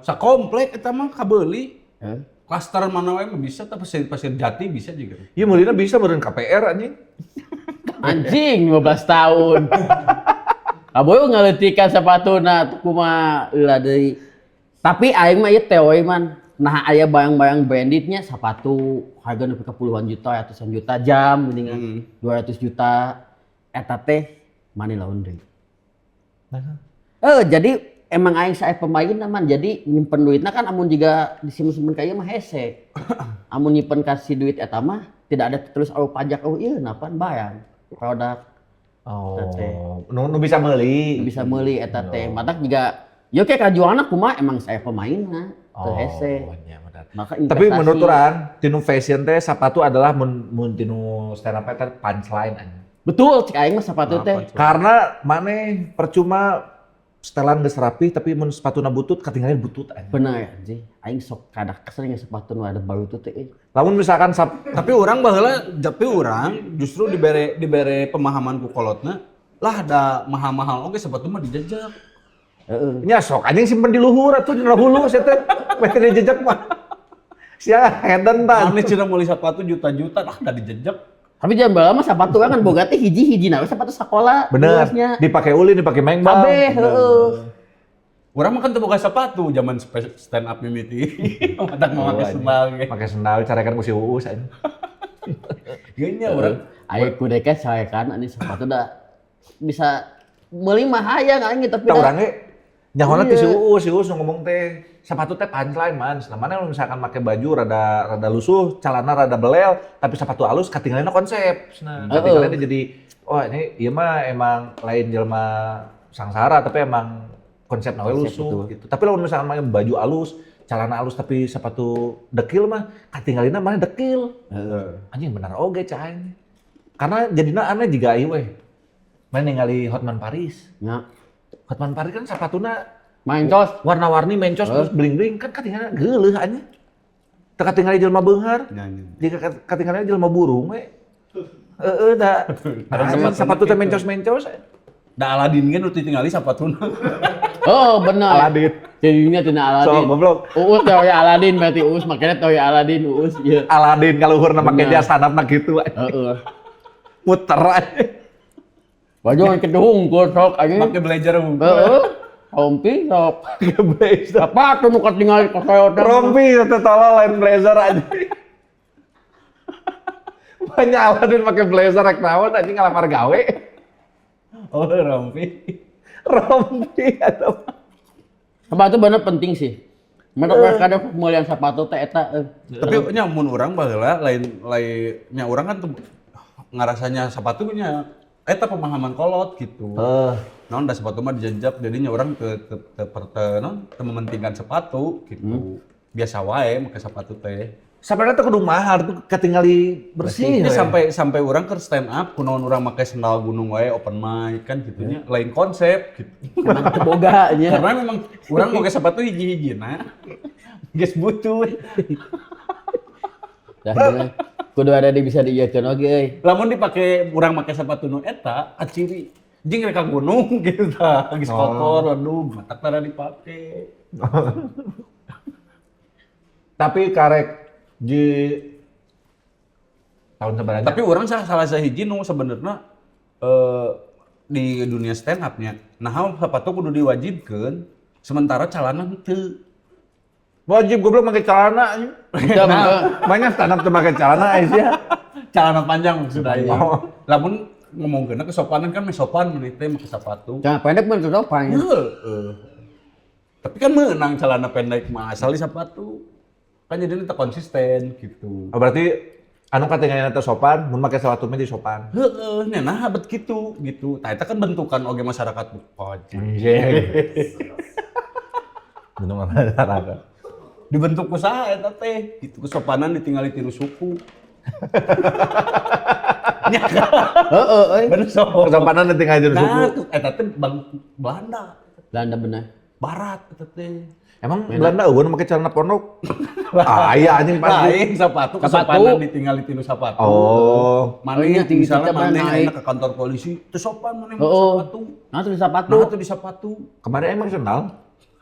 Sakomplek eta mah kabeuli.
Heh.
Klaster mana wae mah bisa tapi pasir, pasir jati bisa juga.
Iya meulina bisa meureun KPR anjing.
Anjing 15 tahun. Kaboyo ngaleutikan sepatuna tuh kumaha eulah deui. Tapi aing mah ieu teori man. Nah aya bayang-bayang brandednya sepatu harga nepi ka puluhan juta, ratusan juta jam mendingan 200 juta eta teh money laundry. Jadi emang aing sae pemain man jadi nyimpen duitna kan amun jiga disimpen-simpen ka ieu mah hese. Amun nyimpen kasih duit eta mah tidak ada terus au pajak au ieu napan bayang produk.
Oh,
Teh.
nu, nu bisa meuli.
Bisa meuli eta teh. Matak jiga yo kayak kajuana kumaha emang saya pemainna teu hese.
Iya benar.
Maka
Tapi
investasi.
menurut orang, tinu fashion teh sepatu adalah mun mun tinu stand up teh punchline anjing.
Betul cek aing mah sepatu
Nah,
teh.
Karena maneh percuma setelan geus rapi tapi mun sepatuna butut katinggalin butut anjing.
Bener anjing. Aing sok kadak sering sepatu nu ada baru tuh teh.
Lamun misalkan sap,
Tapi orang baheula tapi orang justru dibere dibere pemahaman ku kolotna lah da mahal-mahal oke sepatu mah dijejak.
Heeh.
Nya sok anjing simpen di luhur atuh di hulu sia teh. Meh teh dijejak mah. Sia heden tah.
Aneh cenah meuli sepatu juta-juta lah da dijejak.
Tapi jangan baheula mah sepatu kan boga teh hiji-hiji na we sepatu sakola.
Bener.
luasnya.
Dipake ulin, dipake mengbal.
Kabeh heeh.
Urang mah kan teu boga sepatu zaman stand up mimiti. Matak mah make sendal ge.
Make sendal carekan ku si Uus anjing.
Geunya nya urang.
Ayo kudeka carekan ani sepatu dah bisa meuli mah hayang aing tapi
Tah
dah
urang ge nyahona ti si
Iya.
Uus, si Uus nu ngomong teh sepatu teh punchline man. Nah, mana lu misalkan make baju rada rada lusuh, celana rada belel, tapi sepatu alus katinggalina konsep. Nah, katinggalina jadi oh ini ieu mah emang lain jelema sangsara tapi emang konsep we
Konsep,
lusuh
betul.
gitu. Tapi lamun misalkan make baju alus, celana alus tapi sepatu dekil mah katinggalina mana dekil.
Heeh.
Anjing bener oge cah aing. Karena jadina aneh jiga ieu we. Mana ningali Hotman Paris.
Nya.
Hotman Paris kan sepatuna
Main cos.
warna-warni mencos terus bling-bling kan katinggalina geuleuh anjing. Teu katingali jelema beunghar.
Nya, nya.
Jika katinggalina jelema burung we. Heeh da.
Karena
Nah, sepatu teh mencos-mencos.
Da Aladin ge nu ditinggali sapatuna.
Oh, bener.
Aladin.
Jadinya tina Aladin.
So, goblok.
Uus teori Aladin berarti Uus makanya teori Aladin Uus ieu.
Aladin kaluhurna make
Bener.
jas handapna kitu anjing.
Heeh.
Muter anjing.
Baju yang kedung sok anjing.
Make blazer hungkul.
Heeh. Rompi sok.
Make blazer.
Sepatu nu katingali kasayotan.
Rompi teh tolol lain blazer anjing. Banyak Aladin pakai blazer rek naon anjing ngalamar gawe.
Oh, rompi.
Rompi atau
Sepatu bener penting sih. Menurut kadang pemulihan sepatu teh eta.
Tapi nya mun urang baheula lain lain nya urang kan tuh ngarasanya sepatu nya eta pemahaman kolot gitu.
Eh,
Naon da sepatu mah dijejak jadinya orang te te te, te, naon, teu mementingkan sepatu gitu. Biasa wae make sepatu teh.
Sebenarnya tuh kudu mahal tuh ketinggali bersih.
Ini
we.
sampai sampai orang ke stand up kunaon urang make sendal gunung wae open mic kan gitunya lain konsep gitu.
Emang teu boga nya.
Karena memang urang make sepatu hiji-hijina. Geus butut.
Dah bener. Kudu ada di bisa diieukeun oge euy.
Lamun dipake urang make sepatu nu eta aciri jeung rek ka gunung gitu tah geus kotor aduh matak tara dipake.
Tapi karek di Tahun sebenarnya.
Tapi urang salah salah sahiji nu sebenarnya di dunia stand up-nya. Nah, sepatu kudu diwajibkeun, sementara celana henteu.
Wajib goblok make celana anjing.
Henteu, henteu.
Banyak stand up teu make celana Aisyah.
Celana panjang maksud aing.
Oh.
Lamun ngomongkeun kesopanan kan meh sopan maneh teh make sepatu.
Celana pendek mah teu sopan.
Heeh. Tapi kan meunang celana pendek mah asal di sepatu. Kan jadi teu konsisten gitu.
Oh, berarti anu katingalina teh sopan, mun make sepatu mah di sopan.
Heeh, nya nah bet kitu gitu. Tah eta kan bentukan oge masyarakat wajib.
Anjing. Bentukan masyarakat.
Dibentuk usaha eta teh gitu, kesopanan ditinggali tiru suku. Nya kan?
Heeh euy.
Bener so.
Kesopanan ditinggali tiru suku.
Nah, eta teh bang Belanda,
Belanda bener.
Barat eta teh.
Emang Belanda euweuh make celana pondok? Ah, iya anjing pasti.
Lain sepatu,
Sepatu.
kesopanan ditinggali tiru sepatu.
Oh.
Maneh
Iya, tinggi
misalnya
kita mah
maneh
naik.
ayeuna ke kantor polisi, teu sopan maneh make
Heeh.
sepatu.
Nah, tuh di sepatu.
Nah, teu di sepatu.
Kemarin emang sendal.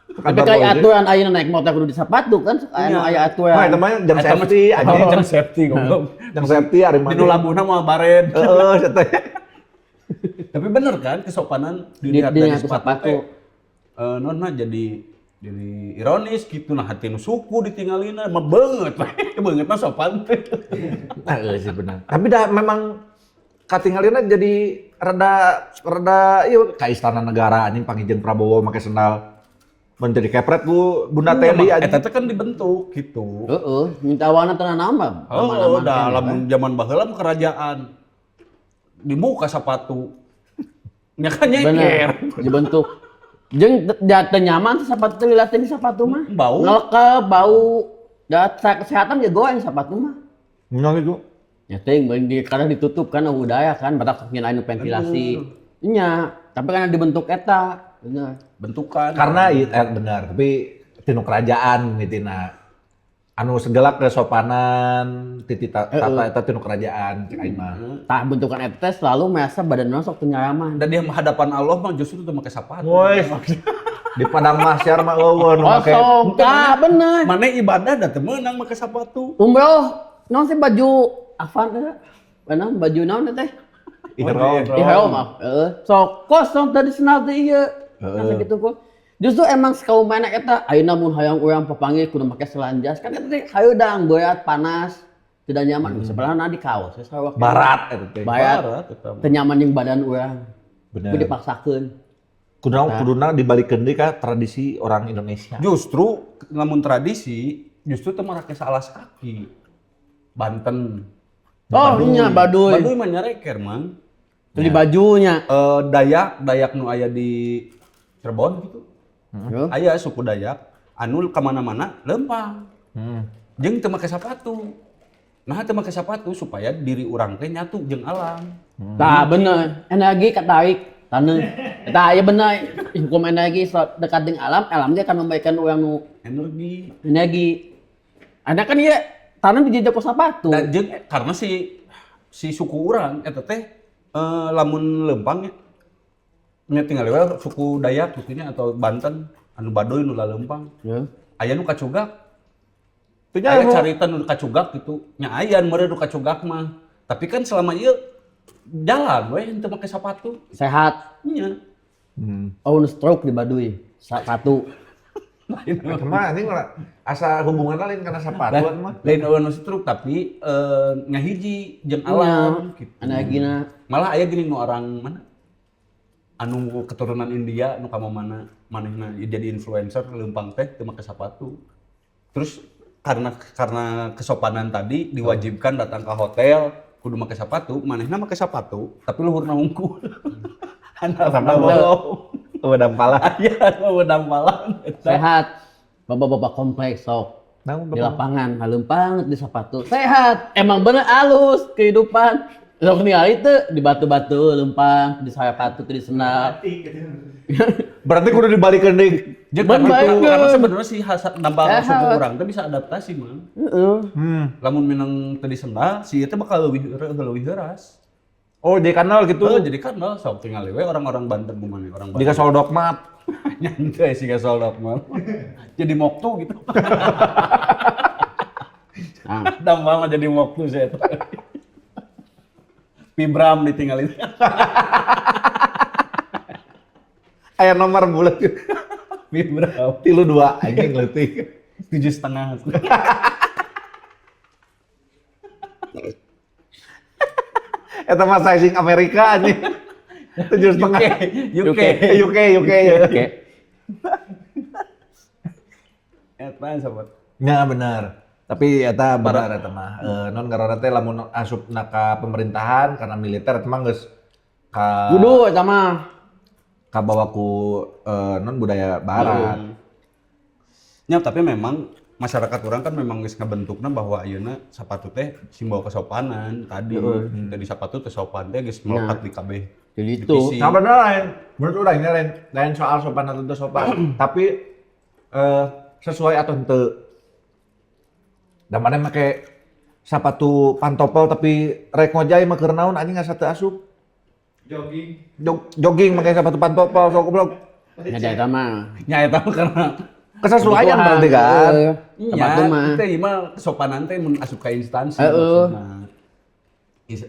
Ke
Tapi
kantor
kayak
polisi.
aturan ayeuna naik motor kudu di sepatu kan, aya nu aya aturan.
Wah, itu mah jam
Eta mah-
safety anjing.
Jam safety goblok.
Jam safety ari
Di
maneh.
nu labuhna moal bared.
Heeh, teh.
Tapi bener kan kesopanan dilihat
Di-
dari
dilihat
sepatu
sepatu.
teh. Non mah jadi ironis gitu, nah hati nu suku ditinggalina mah beungeut beungeut mah sopan teh.
Nah, sih benar. Tapi dah memang katingalina jadi rada rada ieu ka Istana Negara anjing panggih Prabowo make sendal. Menjadi kepret ku Bunda Teddy anjing.
Eta teh kan dibentuk gitu.
Heeh, minta awana tenan nama.
Oh, dah lamun zaman baheula mah kerajaan dibuka sepatu. Nya kan nyeker.
Bener, dibentuk. Jeung teu nyaman teh sepatu teh lila teh di sepatu mah.
Bau.
Ngelekep, bau. Da kesehatan ge goeng sepatu mah.
Nya gitu.
Ya teh di karena ditutup kan budaya kan batak sok anu ventilasi. Nya, tapi karena dibentuk eta, bener.
Bentukan.
Karena ieu benar, tapi tinu kerajaan mitina. Anu segala kesopanan titi tata eta tinu kerajaan cek aing mah.
Tah bentukan eta teh selalu merasa badan urang sok teu nyaman.
Dan di hadapan Allah mah justru teu make sepatu.
Woi. Di padang mahsyar mah euweuh nu make.
Kosong, tah bener.
Mana ibadah da teu meunang make sepatu.
Umroh, naon sih baju afan teh? Naon baju naon teh?
Ihram.
Ihram maaf. Heeh. Sok kosong tadi senal teh ieu. Nah, sakitu kok. Justru emang kaum mana eta ayeuna mun hayang urang papanggih kudu make selanjas kan eta teh hayeudang berat panas tidak nyaman. Sebenarnya di kaos ya sarua.
Barat eta teh.
Barat.
Barat eta mah.
Teu nyaman jeung badan urang.
Bener.
Kudu dipaksakeun.
Kuduna kuduna dibalikeun deui ka tradisi orang Indonesia.
Justru lamun tradisi justru teu marake alas kaki. Banten.
Oh, nya baduy.
Baduy mah nyareker, Mang.
Teu di bajunya.
Dayak, Dayak nu aya di Cirebon gitu.
Heeh.
Aya suku Dayak anu kemana-mana lempang. Jeung teu make sepatu. Nah, teu make sepatu supaya diri urang teh nyatu jeung alam.
Tah bener, energi katarik taneuh. Tah ieu bener, hukum energi dekat dengan alam, alam dia akan memberikan urang nu
Energi.
energi. Ada kan ieu tanah dijejak ku sepatu.
Dan jeung karena si si suku urang eta teh lamun lempang nya nya tinggal we suku Dayak gitu nya atau Banten anu Baduy nu lalempang.
Ya.
Aya nu kacugak.
Teu nya
Aya
anu-
carita nu kacugak gitu. Nya aya meureun nu kacugak mah. Tapi kan selama ieu jalan we henteu make sepatu.
Sehat.
Nya.
Oh, nu stroke di Baduy. Satu.
Eta mah anjing lah, asa hubunganna lain kana sapatu mah.
Lain eueuh nu stroke tapi ngahiji jeung alam gitu.
Energina.
Malah aya gini nu orang mana? Anu keturunan India nu ka mana manehna jadi influencer leumpang teh teu make sepatu. Terus karena kesopanan tadi diwajibkan datang ke hotel kudu make sepatu, manehna make sepatu tapi luhurna hungkul. Handapna bolong.
Wedang pala.
Aya dampalan eta.
Sehat. Bapak-bapak kompleks sok.
Naon
Di lapangan haleumpang di sepatu. Sehat. Emang bener alus kehidupan. Sok ningali teu di batu-batu leumpang, di sepatu teu di sendal.
Berarti kudu dibalikeun deui.
Jeung
Bener,
karena,
baik.
karena sebenarnya si nambah
Sehat.
suku urang teh bisa adaptasi mah.
Heeh.
Lamun minang teu di sendal, si ieu teh bakal leuwih leuwih heuras.
Oh, jadi kanal gitu.
Oh, jadi kan sok tinggal we orang-orang Banten kumaha orang Banten.
Jika soal dogmat.
Nyantai sih gak soal mah. Jadi moktu gitu.
Nah,
Dampal mah jadi moktu saya tuh. Vibram ditinggalin.
Aya nomor bulat.
Vibram.
32 anjing leutik.
7,5.
Eta mah sizing Amerika anjing. 7,5.
UK.
UK UK ya.
Oke.
Eta sobat.
Ya benar. Tapi eta benar eta mah. Non ngaranna teh lamun asupna ka pemerintahan karena militer eta mah geus ka
Kudu eta mah.
kabawa ku non budaya barat.
Ya, tapi memang masyarakat orang kan memang geus ngabentukna bahwa ayeuna sapatu teh simbol kesopanan tadi. Dari sapatu teh sopan teh geus melekat di kabeh.
Jadi itu.
Divisi.
Nah bener lain, menurut orang ini lain, lain soal sopan atau teu sopan, tapi sesuai atau henteu. Dan mana make sepatu pantopel tapi rek ngojay mah keur naon anjing asa teu asup.
Jogging.
Jogging make sepatu pantopel sok goblok.
Nya da eta mah.
Nya eta mah karena
Kesesuaian berarti kan.
Sepatu
Iya,
mah.
teh ieu mah kesopanan teh mun asup ka instansi
Heeh.
maksudna.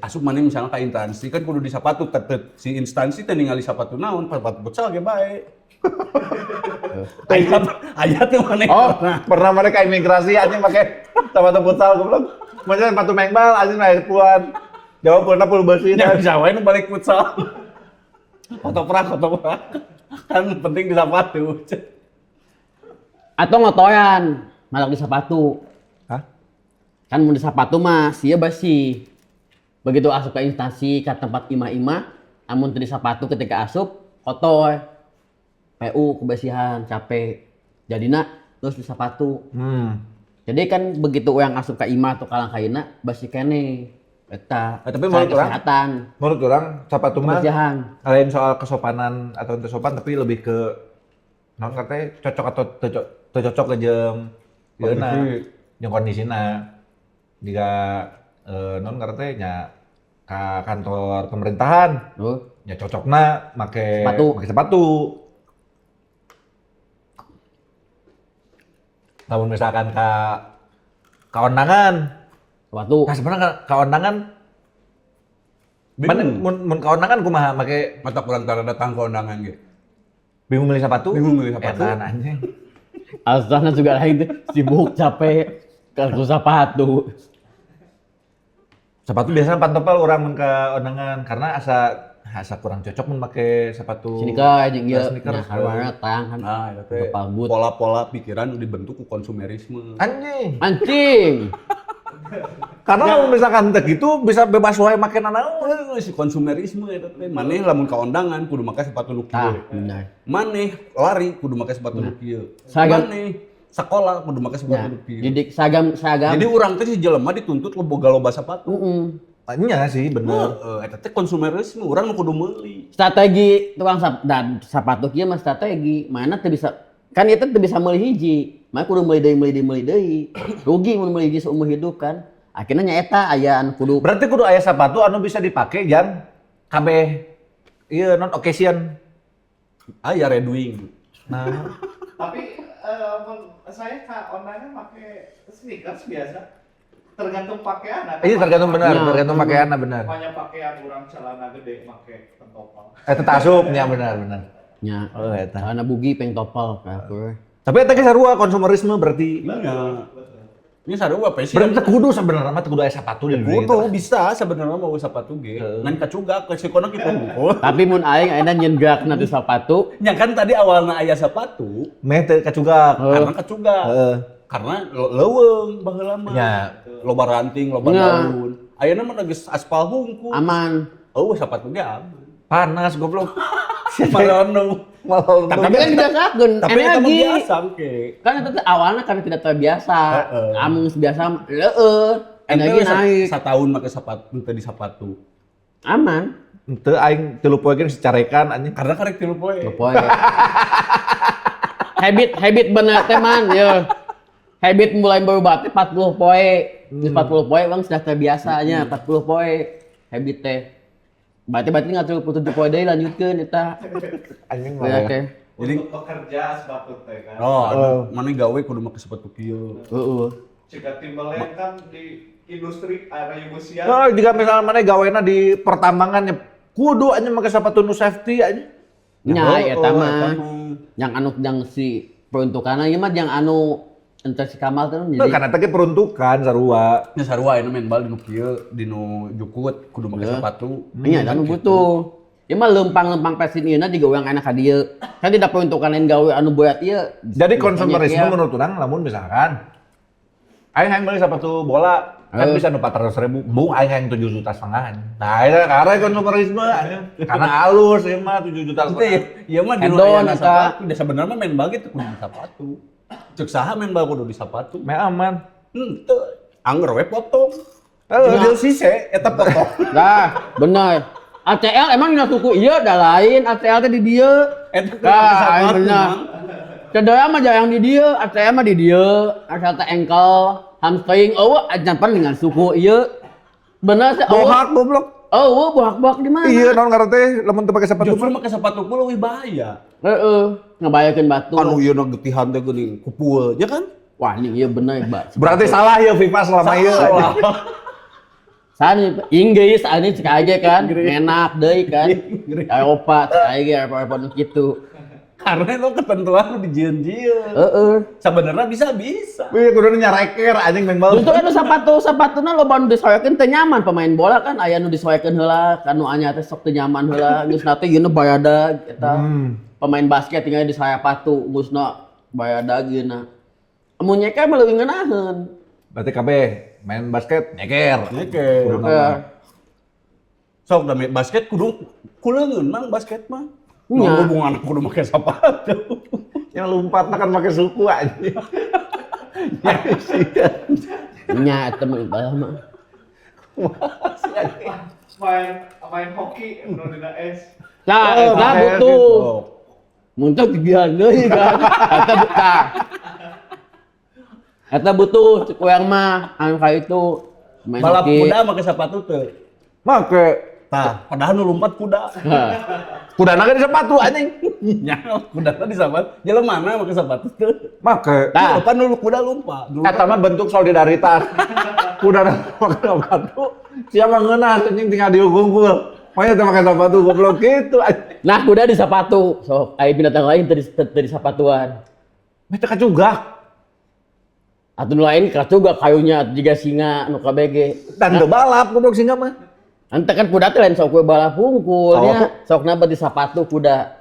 Asup mana misalnya ka instansi kan kudu di sapatu tetep si instansi teh ningali sapatu naon, sepatu futsal ge bae. Aya aya teh mana?
Oh.
Pernah mereka imigrasi anjing make sepatu futsal goblok. Maksudnya sepatu mengbal anjing naik puan. Jawab pulna pul beusi.
Nya bisa wae nu balik futsal. Otoprak, otoprak. Kan penting di sepatu.
Atau ngotoyan, malah di sepatu.
Hah?
Kan mun di sepatu mah sia basi. Begitu asup ke instansi ke tempat imah-imah, amun teu di sepatu ketika asup kotor. PU kebersihan, capek. Jadina terus di sepatu. Jadi kan begitu orang asup ke imah atau kalang kaina basi kene. Eta.
Tapi menurut orang-
kesehatan,
Menurut orang sepatu mah
kebersihan.
lain soal kesopanan atau teu sopan tapi lebih ke non katanya cocok atau teu cocok ke jeung ieuna jeung kondisina. Jika non katanya nya ka kantor pemerintahan
Tuh.
nya cocokna make
Sepatu.
make sepatu. Namun misalkan ka kondangan,
Sepatu.
nah sebenarnya ka kondangan mana
Bingung.
mun ka kondangan kumaha make
Mata kurang tara datang ke undangan ge.
bingung milih sepatu?
Bingung milih sepatu.
Edan anjing.
Alasannya juga lain tuh, sibuk capek kartu sepatu.
Sepatu biasanya pantopel orang mun ka undangan karena asa kurang cocok mun make sepatu.
Sneaker jeung ieu.
Sneaker.
Nah, karwana tang kan.
Nah, eta teh
Kepal but.
pola-pola pikiran nu dibentuk ku konsumerisme.
Anjing.
Anjing.
Karena lamun misalkan teu gitu bisa bebas wae make nanaon.
Heuh, si konsumerisme eta teh maneh lamun ka undangan kudu make sepatu nu
Tah,
kieu.
benar.
Maneh lari kudu make sepatu nu kieu.
Seragam.
Maneh sekolah kudu make sepatu
Nah,
nu kieu.
didik seragam seragam.
Jadi urang teh si jelema dituntut boga loba sepatu.
Heeh.
Nya sih bener.
Heeh, eta teh konsumerisme urang nu kudu meuli.
Strategi tukang dan sepatu kieu mah strategi. Mana teu bisa kan itu teu bisa meuli hiji. Mana kudu meuli deui meuli deui meuli deui. Rugi mun meuli hiji seumur hidup kan. Akhirnya nyaeta aya anu kudu
Berarti kudu aya sepatu anu bisa dipake jang kabeh ieu non occasion.
Aya Red Wing.
Nah,
Tapi saya ke online pakai sneakers biasa. Tergantung pakaian.
ini tergantung benar,
Ya.
tergantung pakaianna benar.
Makanya pakaian orang celana gede make pentopel.
Eta asup nya benar benar.
nya.
Oh eta.
Celana bugi peng topel kayak
Tapi eta ge sarua konsumerisme berarti.
Iya. Ini sarua passion.
Berarti teu kudu sebenarnya mah teu kudu aya sepatu di dunia
Kudu bisa sebenarnya mau sepatu ge. Ngan kacugak kesikona kitu hungkul.
Tapi mun aing ayeuna nyeun gerakna teu sepatu,
Nya kan tadi awalna aya sepatu
Meh teu kacugak.
karena kacugak.
Heeh.
Karena leuweung baheula mah.
Nya.
Loba ranting, loba
Nya.
daun. Ayeuna mah geus aspal hungkul.
aman.
Oh, sepatu ge aman.
Panas goblok.
Marono.
Malah
Tapi kan dibiasakeun
Tapi eta mah
energi.
biasa oke.
Kan itu teh awalnya karena tidak terbiasa.
Heeh.
Amun geus biasa leueuh, energi
Ente
naik.
Satahun make sepatu teu di sepatu.
Aman.
Henteu aing 3 poe ge dicarekan anjing.
Karena karek 3 poe.
Poe. Habit habit bener teh man, yo. Habit mulai berubah teh 40 poe. Geus 40 poe bang sudah terbiasanya 40 poe habit teh. Berarti nggak 37 poe deui lanjutkeun eta.
Anjing
Ya
mah.
teh.
Jadi
Untuk bekerja sepatu teh kan.
oh, mana gawe kudu make sepatu kieu.
Heeh.
Jika Timberland kan di industri area Yugosia.
Oh, jika misalnya mana gawena di pertambangan ya kudu aja make sepatu nu safety aja.
Nya
Oh,
eta mah.
eta mah.
Yang anu yang si peruntukanna ieu mah yang anu ente si Kamal teh
Nah,
jadi
karena teh peruntukan sarua.
Nya sarua ayeuna main bal di nu kieu, di nu jukut kudu make sepatu.
Iya, kan butuh. Ieu mah leumpang-leumpang pesin ieu na juga urang enak ka dieu. Kan tidak peruntukan lain gawe anu boyat ieu.
Jadi konsumerisme
Iya.
menurut orang lamun misalkan aing hayang beli sepatu bola kan bisa nu 400.000, embung aing hayang 7,5 juta. Nah, itu karena konsumerisme anjing. Karena alus ieu mah 7 juta
Itu
setengah.
ya, ieu mah di nu
Hedon
ayana
eta.
sepatu. Da sebenarnya mah main bal gitu kudu di sepatu. Cek saha main bal kudu di sepatu.
Meh aman.
Henteu, anger we potong.
Heuh.
Deal sise eta potong.
Nah, bener. ACL emang dina suku ieu da lain, ACL teh di dieu.
Eta kudu
Nah,
make
aing
sepatu,
bener.
Mang.
Cedera mah yang di dieu, ACL mah di dieu, ACL teh engkel, hamstring, eueuh ajan pan dengan suku ieu. Bener sih, eueuh.
Bohak goblok.
Eueuh bohak-bohak di mana?
Iya, naon ngaran teh lamun teu pake sepatu
Justru
mah.
make sepatu mah leuwih bahaya.
Heeh, ngabayakeun batu.
Anu ieu na getihan teh geuning kupul, ya kan?
Wah, ini ieu bener, Mbak.
Berarti salah ya FIFA selama ieu.
Salah.
Sani Inggris ani cek aja kan, enak deui kan. Eropa cek aja Eropa nu kitu.
Karena itu ketentuan lu dijieun-jieun.
Heeh.
Sebenarnya bisa bisa.
Wih, kudu nyareker anjing main bal.
Justru kan sepatu-sepatuna loba nu disoekeun teu nyaman pemain bola kan aya nu disoekeun heula, kan nu anyar teh sok teu nyaman heula, geus na teh yeuna bayadag eta. Pemain basket tinggal di sapatu geusna bayadag yeuna. Mun nyeker mah leuwih ngeunaheun.
Berarti kabeh main basket nyeker.
Nyeker.
Kudu
Heeh.
Sok da main basket kudu kuleungeun mang basket mah.
Nya.
Nah, hubungan kudu make sepatu.
Yang lompat kan pakai suku anjing.
Nya eta mah ibadah mah.
Main main hoki nu dina es.
Nah,
Oh,
eta
pakai
butuh. Muntah gigihan deui kan. Eta tah. Eta butuh cek urang mah anu ka itu main
Balap
hoki.
kuda make sepatu teu.
Make
Tah, padahal nu lompat kuda.
Hah.
kudana ge di sepatu anjing.
Nya, kudana di sepatu. Jelema mana make sepatu teu?
Make.
Tah.
Lupa nu kuda lompat. Nu
Eta mah bentuk solidaritas. Kudana make sepatu, siapa ngeunah anjing tinggal diunggul. Makanya teu make sepatu goblok gitu anjing.
Nah, kuda di sepatu. Sok, aya binatang lain teu di sapatuan.
Meh teu kacugak.
Atuh nu lain kacugak kayunya jiga singa nu KBG.
Dan teu balap goblok singa mah.
Ente kan kuda teh lain sok we balap hungkul nya. Sok na di sepatu kuda.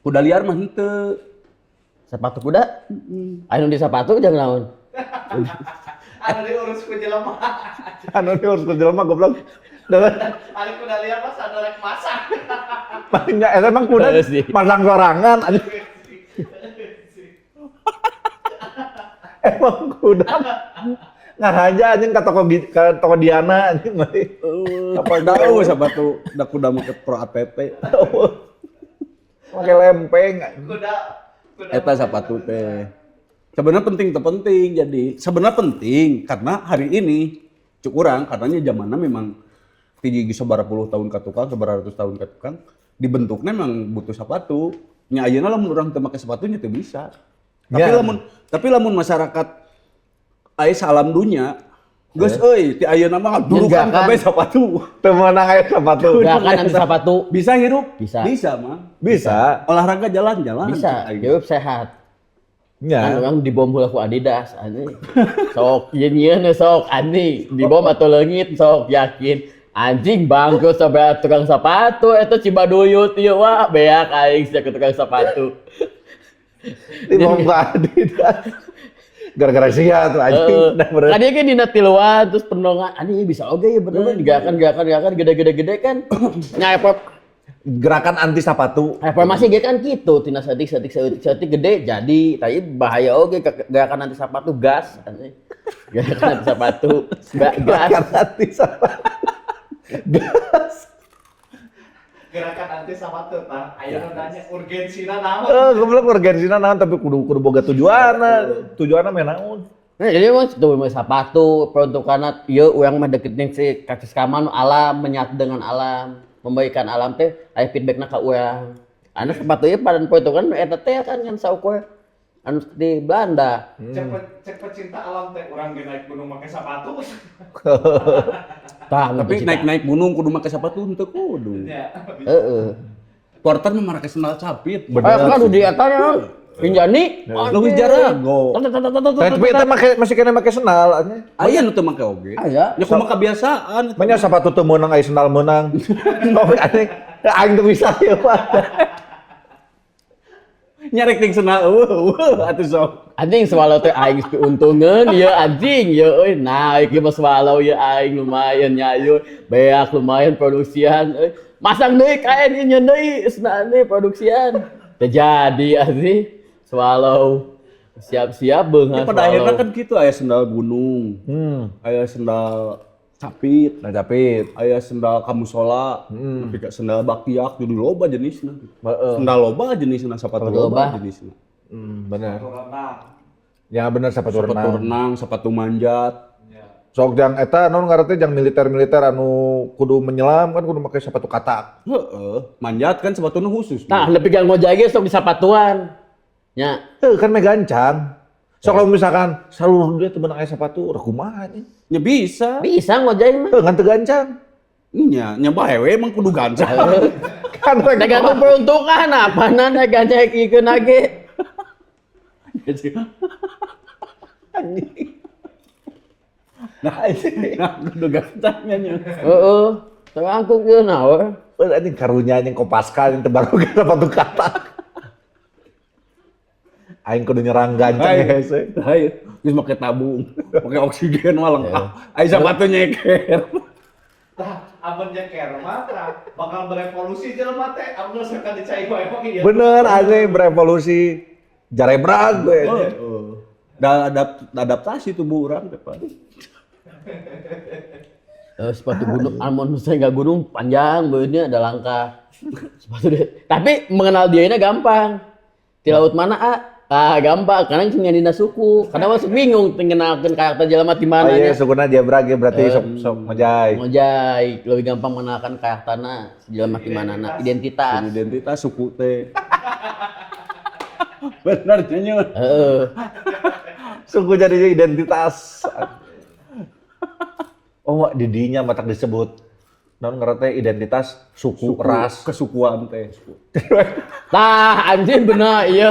Kuda liar mah henteu.
Sepatu kuda? Aya nu di sepatu jangan naon.
Anu diurus ku jelema.
Anu diurus ku jelema goblok. Dan
Ari kuda liar mah sadarek masak.
Nya eta emang kuda
Heeh sih.
masang sorangan anjing. Emang kuda ngaraja anjing ke toko Diana anjing mah.
Apa tahu sepatu da kuda make pro ATT.
Pakai lempeng.
Kuda kuda.
Eta sepatu teh. Sebenarnya penting teu penting jadi sebenarnya penting karena hari ini cuk urang katanya zamannya memang tinggi sabaraha puluh tahun ka tukang, sabaraha ratus tahun ka tukang dibentuknya memang butuh sepatu. Nya ayeuna lamun urang teu make sepatunya teu bisa. Tapi
Ya.
lamun masyarakat aya salam dunya geus euy ti ayeuna mah durukan
Nyegakan.
kabeh sepatu.
Teu meunang aya sepatu.
Gerakan anti sepatu
Bisa hirup?
Bisa.
Bisa mah.
Bisa.
Olahraga jalan-jalan.
bisa, hirup sehat.
Ya.
Kan orang dibom heula ku Adidas anjing. Sok yeun yeun sok anjing dibom atau leungit sok yakin. Anjing bangkrut sampai tukang sepatu eta Cibaduyut ieu wah beak aing sia ke tukang sepatu.
Di bom ke Adidas. Gara-gara sia tuh anjing.
Heeh.
Nah, bener.
Kan dia kan dina tiluan terus pendongan anjing bisa oge ya bener gerakan gerakan gerakan gede-gede gede kan. Nya
Gerakan anti sepatu.
reformasi ge kan gitu tina saeutik saeutik saeutik saeutik gede jadi tapi bahaya oge gerakan anti sepatu gas anjing. Gerakan anti sepatu gas.
Gerakan anti sepatu. Gas.
Gerakan anti sepatu tah. Aya nu nanya urgensina naon?
Eh, goblok urgensina naon tapi kudu kudu boga tujuanna. Tujuanna meh naon?
Nah, jadi mah tuh mah sepatu peruntukanna ieu urang mah deketin si kakis kaman alam menyatu dengan alam, membaikan alam teh aya feedbackna ka urang. Anu sepatu ieu padan peruntukan eta teh kan ngan saukur. Anu di Belanda.
Cek pecinta alam teh urang ge naik gunung make sepatu.
Tah,
Tapi naik-naik gunung kudu make sepatu henteu kudu.
Ya.
Heeh.
Porter mah make sendal capit.
Eh, kan di eta nya Rinjani.
Leuwih jarago.
Tapi eta make masih kena make sendal anjing.
Aya nu teu make oge.
Aya.
Ya kumaha kebiasaan.
Manya sepatu teu meunang aya sendal meunang. Oh anjing, aing teu bisa ieu mah.
Nyarek ting sendal eueuh eueuh atuh sok.
Anjing swallow teh aing geus piuntungeun ieu anjing ieu euy. Naik ieu mah swallow ieu aing lumayan nyayu, beak lumayan produksian euy. Masang deui kain ieu nyeun deui cenah deui produksian. Teu jadi anjing. Swallow siap-siap beunghar
Ya, pada akhirnya
swallow.
kan gitu aya sendal gunung, aya sendal capit,
Nah, capit.
aya sendal kamusola, nepi ka sendal bakiak jadi loba jenisna.
Heeh.
Sendal loba jenisna, sepatu
Sepatu
loba
loba.
jenisna.
Bener.
Renang.
Ya bener sepatu
Sepatu
renang.
renang, sepatu manjat.
Ya.
Sok jang eta naon ngaran teh jang militer-militer anu kudu menyelam kan kudu make sepatu katak.
Heeh, manjat kan sepatuna khusus.
Tah nepi ka ngojay ge sok di sapatuan. Nya.
Heuh kan meh gancang. Sok lamun misalkan saluruh dia teu meunang aya sepatu, rek kumaha anjing.
Ya bisa.
Bisa ngojay mah.
Heuh ngan teu gancang.
Nya, nya bae we emang kudu gancang.
Kan rek
Tergantung peruntukan apa na gancang ikeun ge.
anjing.
Nah, nah kudu gancangnya nya.
Heeh. Terangkung ieu na we.
Heuh anjing karunya anjing kopaska anjing teu baru sepatu katak. Aing kudu nyerang gancang ya hese.
Hayu, geus make tabung, make oksigen mah lengkap. Aya sepatu nyeker.
Tah, amun nyeker mah tah bakal berevolusi jelema teh amun misalkan dicai wae mah ieu.
Bener anjing berevolusi jarebrag gue.
Heeh. Da adaptasi tubuh urang teh Pak.
Eh, sepatu gunung, amun misalnya nggak gunung panjang, beunya ada langkah. Sepatu dia. Tapi mengenal dia ini gampang. Di laut mana, ah? Ah, gampang. Karena cuma dina suku. Karena masuk bingung mengenalkan karakter jelema di
Oh
mana
iya,
nya.
sukuna jabrag ya berarti sok sok ngojay.
Ngojay, lebih gampang mengenalkan karakterna si jelema di mana na. Identitas.
Identitas suku teh. Bener nya.
Heeh.
Suku jadinya identitas. Oh, mak didinya matak disebut non ngerti identitas suku, ras.
Kesukuan teh.
Tah, anjing bener iya.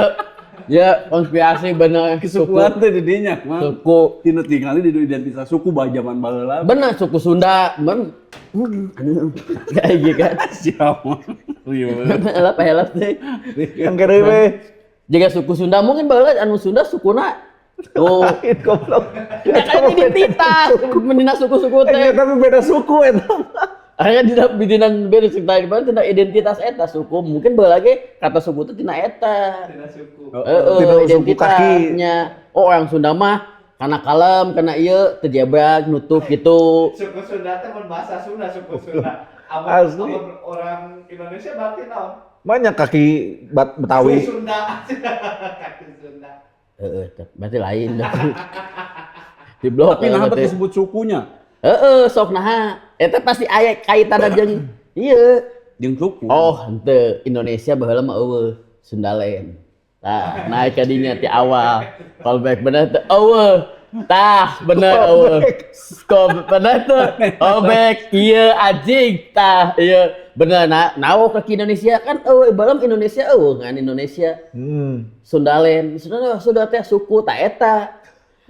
Ya, konspirasi bener. Suku,
Kesukuan teh didinya mah.
suku.
Tinu tingali di identitas suku bae zaman baheula.
Bener suku Sunda, ben. Kayak gitu kan.
Siapa? Rieu.
Elap elap teh.
Yang kere we.
Jika suku Sunda mungkin baheula anu Sunda sukuna tuh.
Lain goblok.
Ya kan identitas, mendina suku-suku
Eh,
teh.
tapi beda suku eta.
Akhirnya dina dina beda cerita di mana tina identitas eta suku. Mungkin baheula ge kata suku teh tina eta.
Tina suku.
Heeh,
Tina suku kaki.
identitasnya. Oh, orang Sunda mah karena kalem, karena ieu teu jebrak, nutup gitu.
Suku Sunda teh mun bahasa Sunda suku Sunda. Amun
Asli.
amun orang Indonesia berarti naon?
Banyak kaki Betawi.
Suku Sunda. Kaki Sunda.
Heeh, berarti lain. Di blok
Tapi nah
berarti.
disebut sukunya.
Heeh, sok naha. Eta pasti aya kaitanna jeung ieu.
Jeung suku.
Oh, henteu Indonesia baheula mah eueuh Sundaland. Tah, naik ka dinya ti awal. Callback bener teu eueuh. Tah, bener eueuh. Skop bener teu. Callback ieu anjing tah ieu bener na nawo ke Indonesia kan eueuh baheula Indonesia eueuh ngan Indonesia. Sundaland, Sunda sudah teh suku tak eta.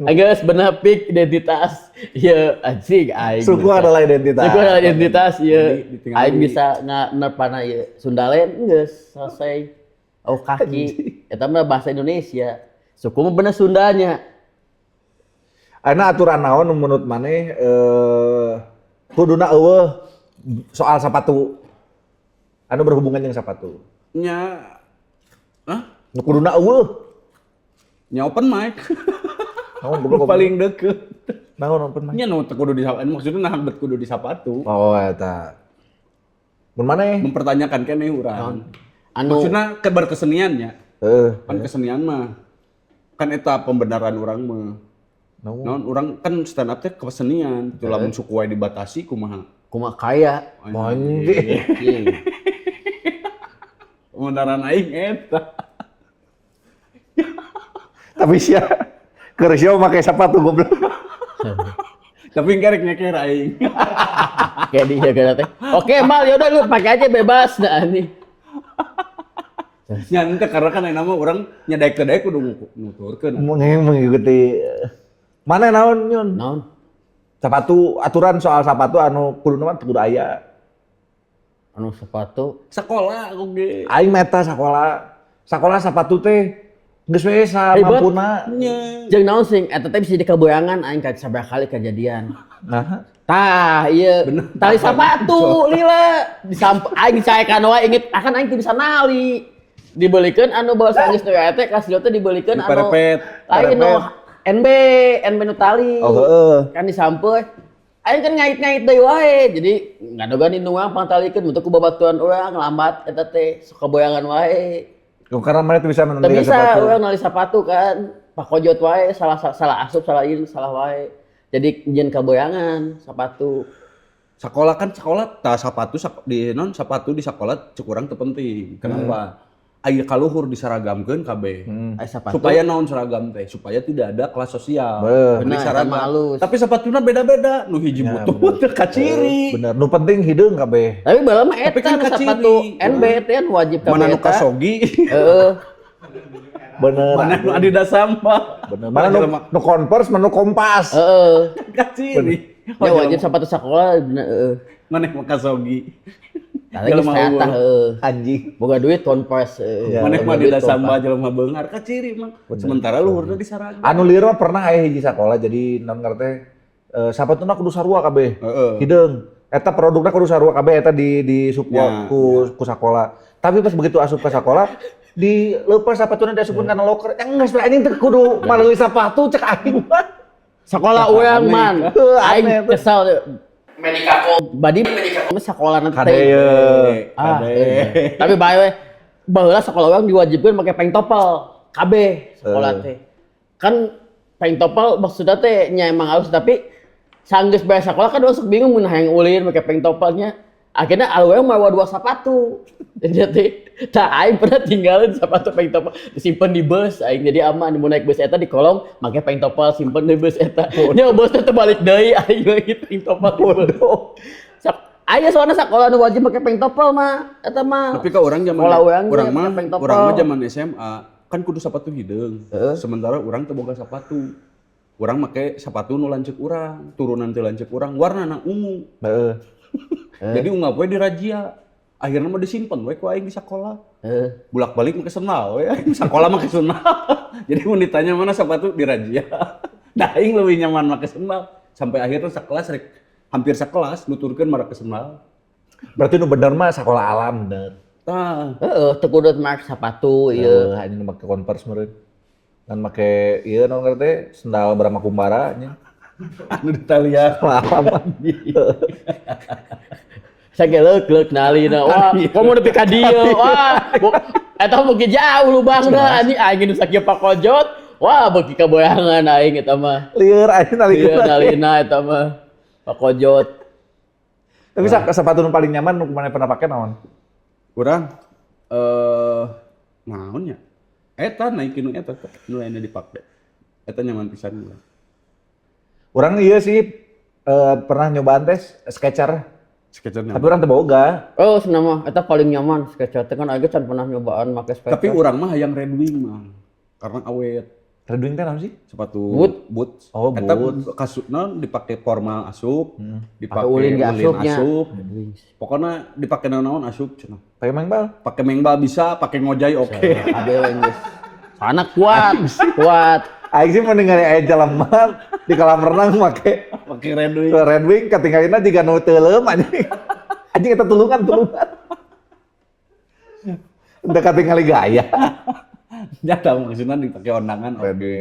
Geus bener pik identitas. Ieu anjing aing.
Suku
bisa.
adalah identitas.
Suku adalah identitas ieu.
Jadi, ditinggali.
Aing bisa nerpana ieu. Sundaland geus selesai. Oh kaki. Eta mah bahasa Indonesia. Suku mah bener Sundanya.
Ayeuna aturan naon nu menurut maneh kuduna eueuh soal sepatu. Anu berhubungan jeung sepatu.
Nya Hah?
Nu kuduna eueuh.
Nya open mic.
Naon goblok
paling deket.
Naon open mic?
Nya nu teu kudu di maksudnya nah bet kudu di sapatu.
Oh eta. Mun maneh?
Mempertanyakan keneh urang.
Anu
Maksudnya ke berkeseniannya.
Heeh.
Kan kesenian mah kan eta pembenaran urang mah.
Naon?
Naon urang kan stand up teh kesenian. Itu lamun suku wae dibatasi kumaha.
kumaha kaya.
Anjing.
Anjing.
Pembenaran aing eta.
Tapi sia keur sia make sepatu goblok.
Tapi engke rek nyeker aing.
Kayak di ya teh. Oke, Mal, yaudah lu pakai aja bebas nah ini.
Nya teh karena kan ayeuna mah urang nya daek teu daek kudu nuturkeun.
Mengikuti mana naon nyun?
Naon?
Sepatu, aturan soal sepatu anu kudu mah kudu aya.
Anu sepatu.
Sekolah oge.
Aing meta sekolah. Sekolah sepatu teh geus we samampuna.
Nya.
Jeung naon sing eta teh bisa dikaboyangan aing ka sabaraha kali kejadian.
Nah,
Tah, iya. Tali sepatu lila disamp aing dicaekan wae inget akan aing teu bisa nali. Dibelikeun anu bawa geus nu teh kelas 2 teh dibelikeun anu
Diparepet.
lain nu NB, NB nu tali.
Oh, heeh.
Kan disampe. Aing kan ngait-ngait deui wae. Jadi ngadogan indung urang pangtalikeun mutu ku babatuan urang lambat eta teh sok kaboyangan wae.
Karena mana tuh bisa
Teu
menentukan
bisa
sepatu.
urang nali sepatu kan. Pakojot wae salah salah asup salah ieu salah wae. Jadi jeung kaboyangan sepatu.
Sekolah kan sekolah tah sepatu di non sepatu di sekolah cek urang teu penting. Kenapa? Aya kaluhur diseragamkeun kabeh.
Aya sepatu.
Supaya naon seragam teh? Supaya tidak ada kelas sosial.
Beuh.
Ini
Benar,
seragam.
eta mah halus.
Tapi sepatuna beda-beda. Nu hiji
Ya,
butuh teu kaciri.
Bener, nu penting hideung kabeh.
Tapi baheula mah
Tapi
eta
kan
nu
kaciri.
sepatu NB teh kan wajib kabeh
Mana nu
eta.
kasogi,
Heeh.
Bener.
mana nu Adidas sampah.
Bener. Mana nu Converse, mana nu Kompas.
Heeh.
Kaciri.
Ya wajib sepatu sekolah bener heeh.
Mana nu kasogi.
Tah lagi
Jelema
tah
unggul.
heeh.
Anjing.
Boga duit Converse heeh.
Ya.
Mana
Boga
mah
duit
Adidas
Converse.
sampah jelema beunghar kaciri mah. Sementara luhurna diseragam.
Anu lieur mah pernah aya hiji sakola jadi non ngerti sapatuna kudu sarua kabeh.
Heeh.
Hideung. Eta produkna kudu sarua kabeh eta di support
Ya,
ku sakola. Tapi pas begitu asup ke sakola dilepas sapatuna diasupkeun kana loker. Eh geus we anjing teh kudu mareuli sapatu cek aing mah.
Sekolah urang man.
Heuh,
Aing
aneh tuh.
kesal. Medikako. Badi Medikako sekolah nanti.
Kade ye.
Ah,
Kade.
eh. Tapi bae we. Baheula sekolah urang diwajibkeun make pengtopel kabeh sekolah teh. Kan pengtopel maksudnya teh nya emang halus tapi sanggeus beres sekolah kan urang sok bingung mun hayang ulin make pengtopelnya. Akhirnya awewe mawa dua sepatu. Jadi tah aing pernah tinggalin sepatu pengtopel disimpen di bus aing jadi aman mun naik bus eta di kolong make pengtopel simpen di bus eta. Nya bus teh terbalik deui aing lagi pengtopel di bus. Sok aya soalnya sekolah nu wajib make pengtopel mah eta mah.
Tapi ke orang zaman
Sekolah urang
orang
ge
mah
make pengtopel.
orang mah zaman SMA kan kudu sepatu hideung. Sementara urang teu boga sepatu. Urang make sepatu nu lanceuk urang, turunan teu lanceuk urang, warnana ungu.
Heeh.
Jadi unggal poe dirazia. Akhirnya mah disimpen we ku aing di sekolah.
Heeh.
Bolak-balik make sendal we aing sekolah make sendal. Jadi mun ditanya mana sepatu dirazia. Da aing lebih nyaman make sendal. Sampai akhirnya sekelas rek hampir sekelas nuturkeun make sendal.
Berarti nu bener mah sekolah alam bener.
Tah,
Heeh, teu kudu make sepatu ieu.
Heeh, anjing nu make Converse meureun. Kan make ieu naon ngaran teh sendal Brahma Kumbara anjing.
anu di Italia.
Sekolah alam.
Saya leuk nalina. Wah, komo nepi ka dieu. Wah, eta mah beuki jauh lubangna anjing aing nu sakieu pakojot. Wah, beuki kaboyangan aing eta mah.
Lieur anjing nalikeun.
Iya, nalina eta mah. Pakojot.
Tapi sepatu nu paling nyaman nu mana pernah pakai naon?
Urang naon nya? Eta naikin nu eta teh, nu lainnya dipake. Eta nyaman pisan urang.
Urang iya sih pernah nyobaan teh Skechers.
Skechers
Tapi
nyaman.
urang teu boga.
Oh, senang mah eta paling nyaman Skechers teh kan aing can pernah nyobaan make Skechers.
Tapi urang mah hayang Red Wing mah. Karena awet.
Red Wing teh naon sih?
Sepatu
Boot.
boots.
Oh,
Eta
boots.
kasutna dipake formal asup, dipake
Pake ulin ge asupnya.
asup.
Red Wings.
Pokoknya dipake naon-naon asup cenah.
Pakai mengbal.
Pake mengbal bisa, pake ngojay oke.
Kabeh we geus. Sana kuat, kuat.
Aing sih mending aya jelema di kolam renang make
Pake Red Wing.
Red Wing katinggalina jiga nu teuleum anjing. Anjing eta tulungan tulungan. Udah katingali gaya.
Nyata maksudnya dipake ondangan oke.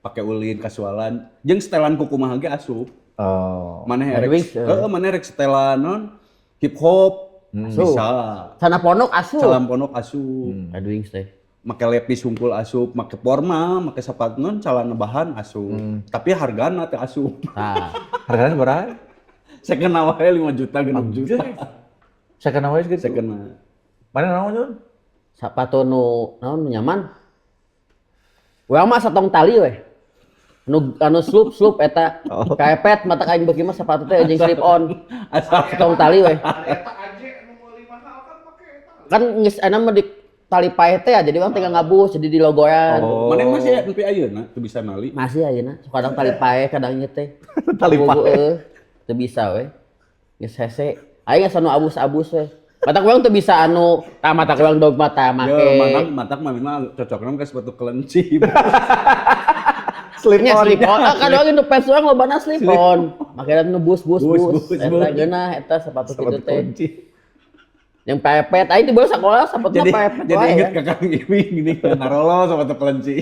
Pake ulin kasualan. Jeung setelan kumaha ge asup.
Oh.
Maneh
Red
erek
Wings, eh.
heeh, maneh rek setelan non hip hop
Asup.
bisa.
Sana ponok asup.
Salam ponok asup.
Red Wings teh.
Make lepis hungkul asup, make formal, make sepatu non calana bahan asup. Tapi hargana teh asup.
Tah.
Harganya berapa?
Second wae 5 juta, 6 juta.
Second wae gitu.
Second.
Mana naon Jun?
Sepatu nu naon nyaman? Urang mah satong tali we. Anu anu slup slup eta kaepet mata aing beuki mah sepatu teh jeung slip on.
Asal
Satong tali we.
Ari eta aja nu meuli mahal kan make eta.
Kan geus enak mah di tali paeh teh ya, jadi urang tinggal ngabus jadi di logoyan.
Oh.
Mana masih nepi ayeuna teu bisa nali.
Masih ayeuna, sok kadang tali paeh kadang ieu teh.
Tali paeh.
Heeh. Teu bisa we. Geus hese. Aing asa nu abus-abus we. Matak urang teu bisa anu tah matak urang dogma tah make.
Yo, matak matak mah memang cocokna mah ka sepatu kelenci.
Slip
Nya
on.
slip on. Ah, kadang nu pants urang lobana slip on. Makanya nu bus bus
Bus,
bus.
bus,
Eta
bus.
geunah eta sepatu
Sepatu
kitu teh.
kunci.
Yang pepet, aing di bawah sekolah sepatuna
Jadi
pepet
jadi
wae
inget
ya.
ke Kang Iwing gini, narolo sepatu kelenci.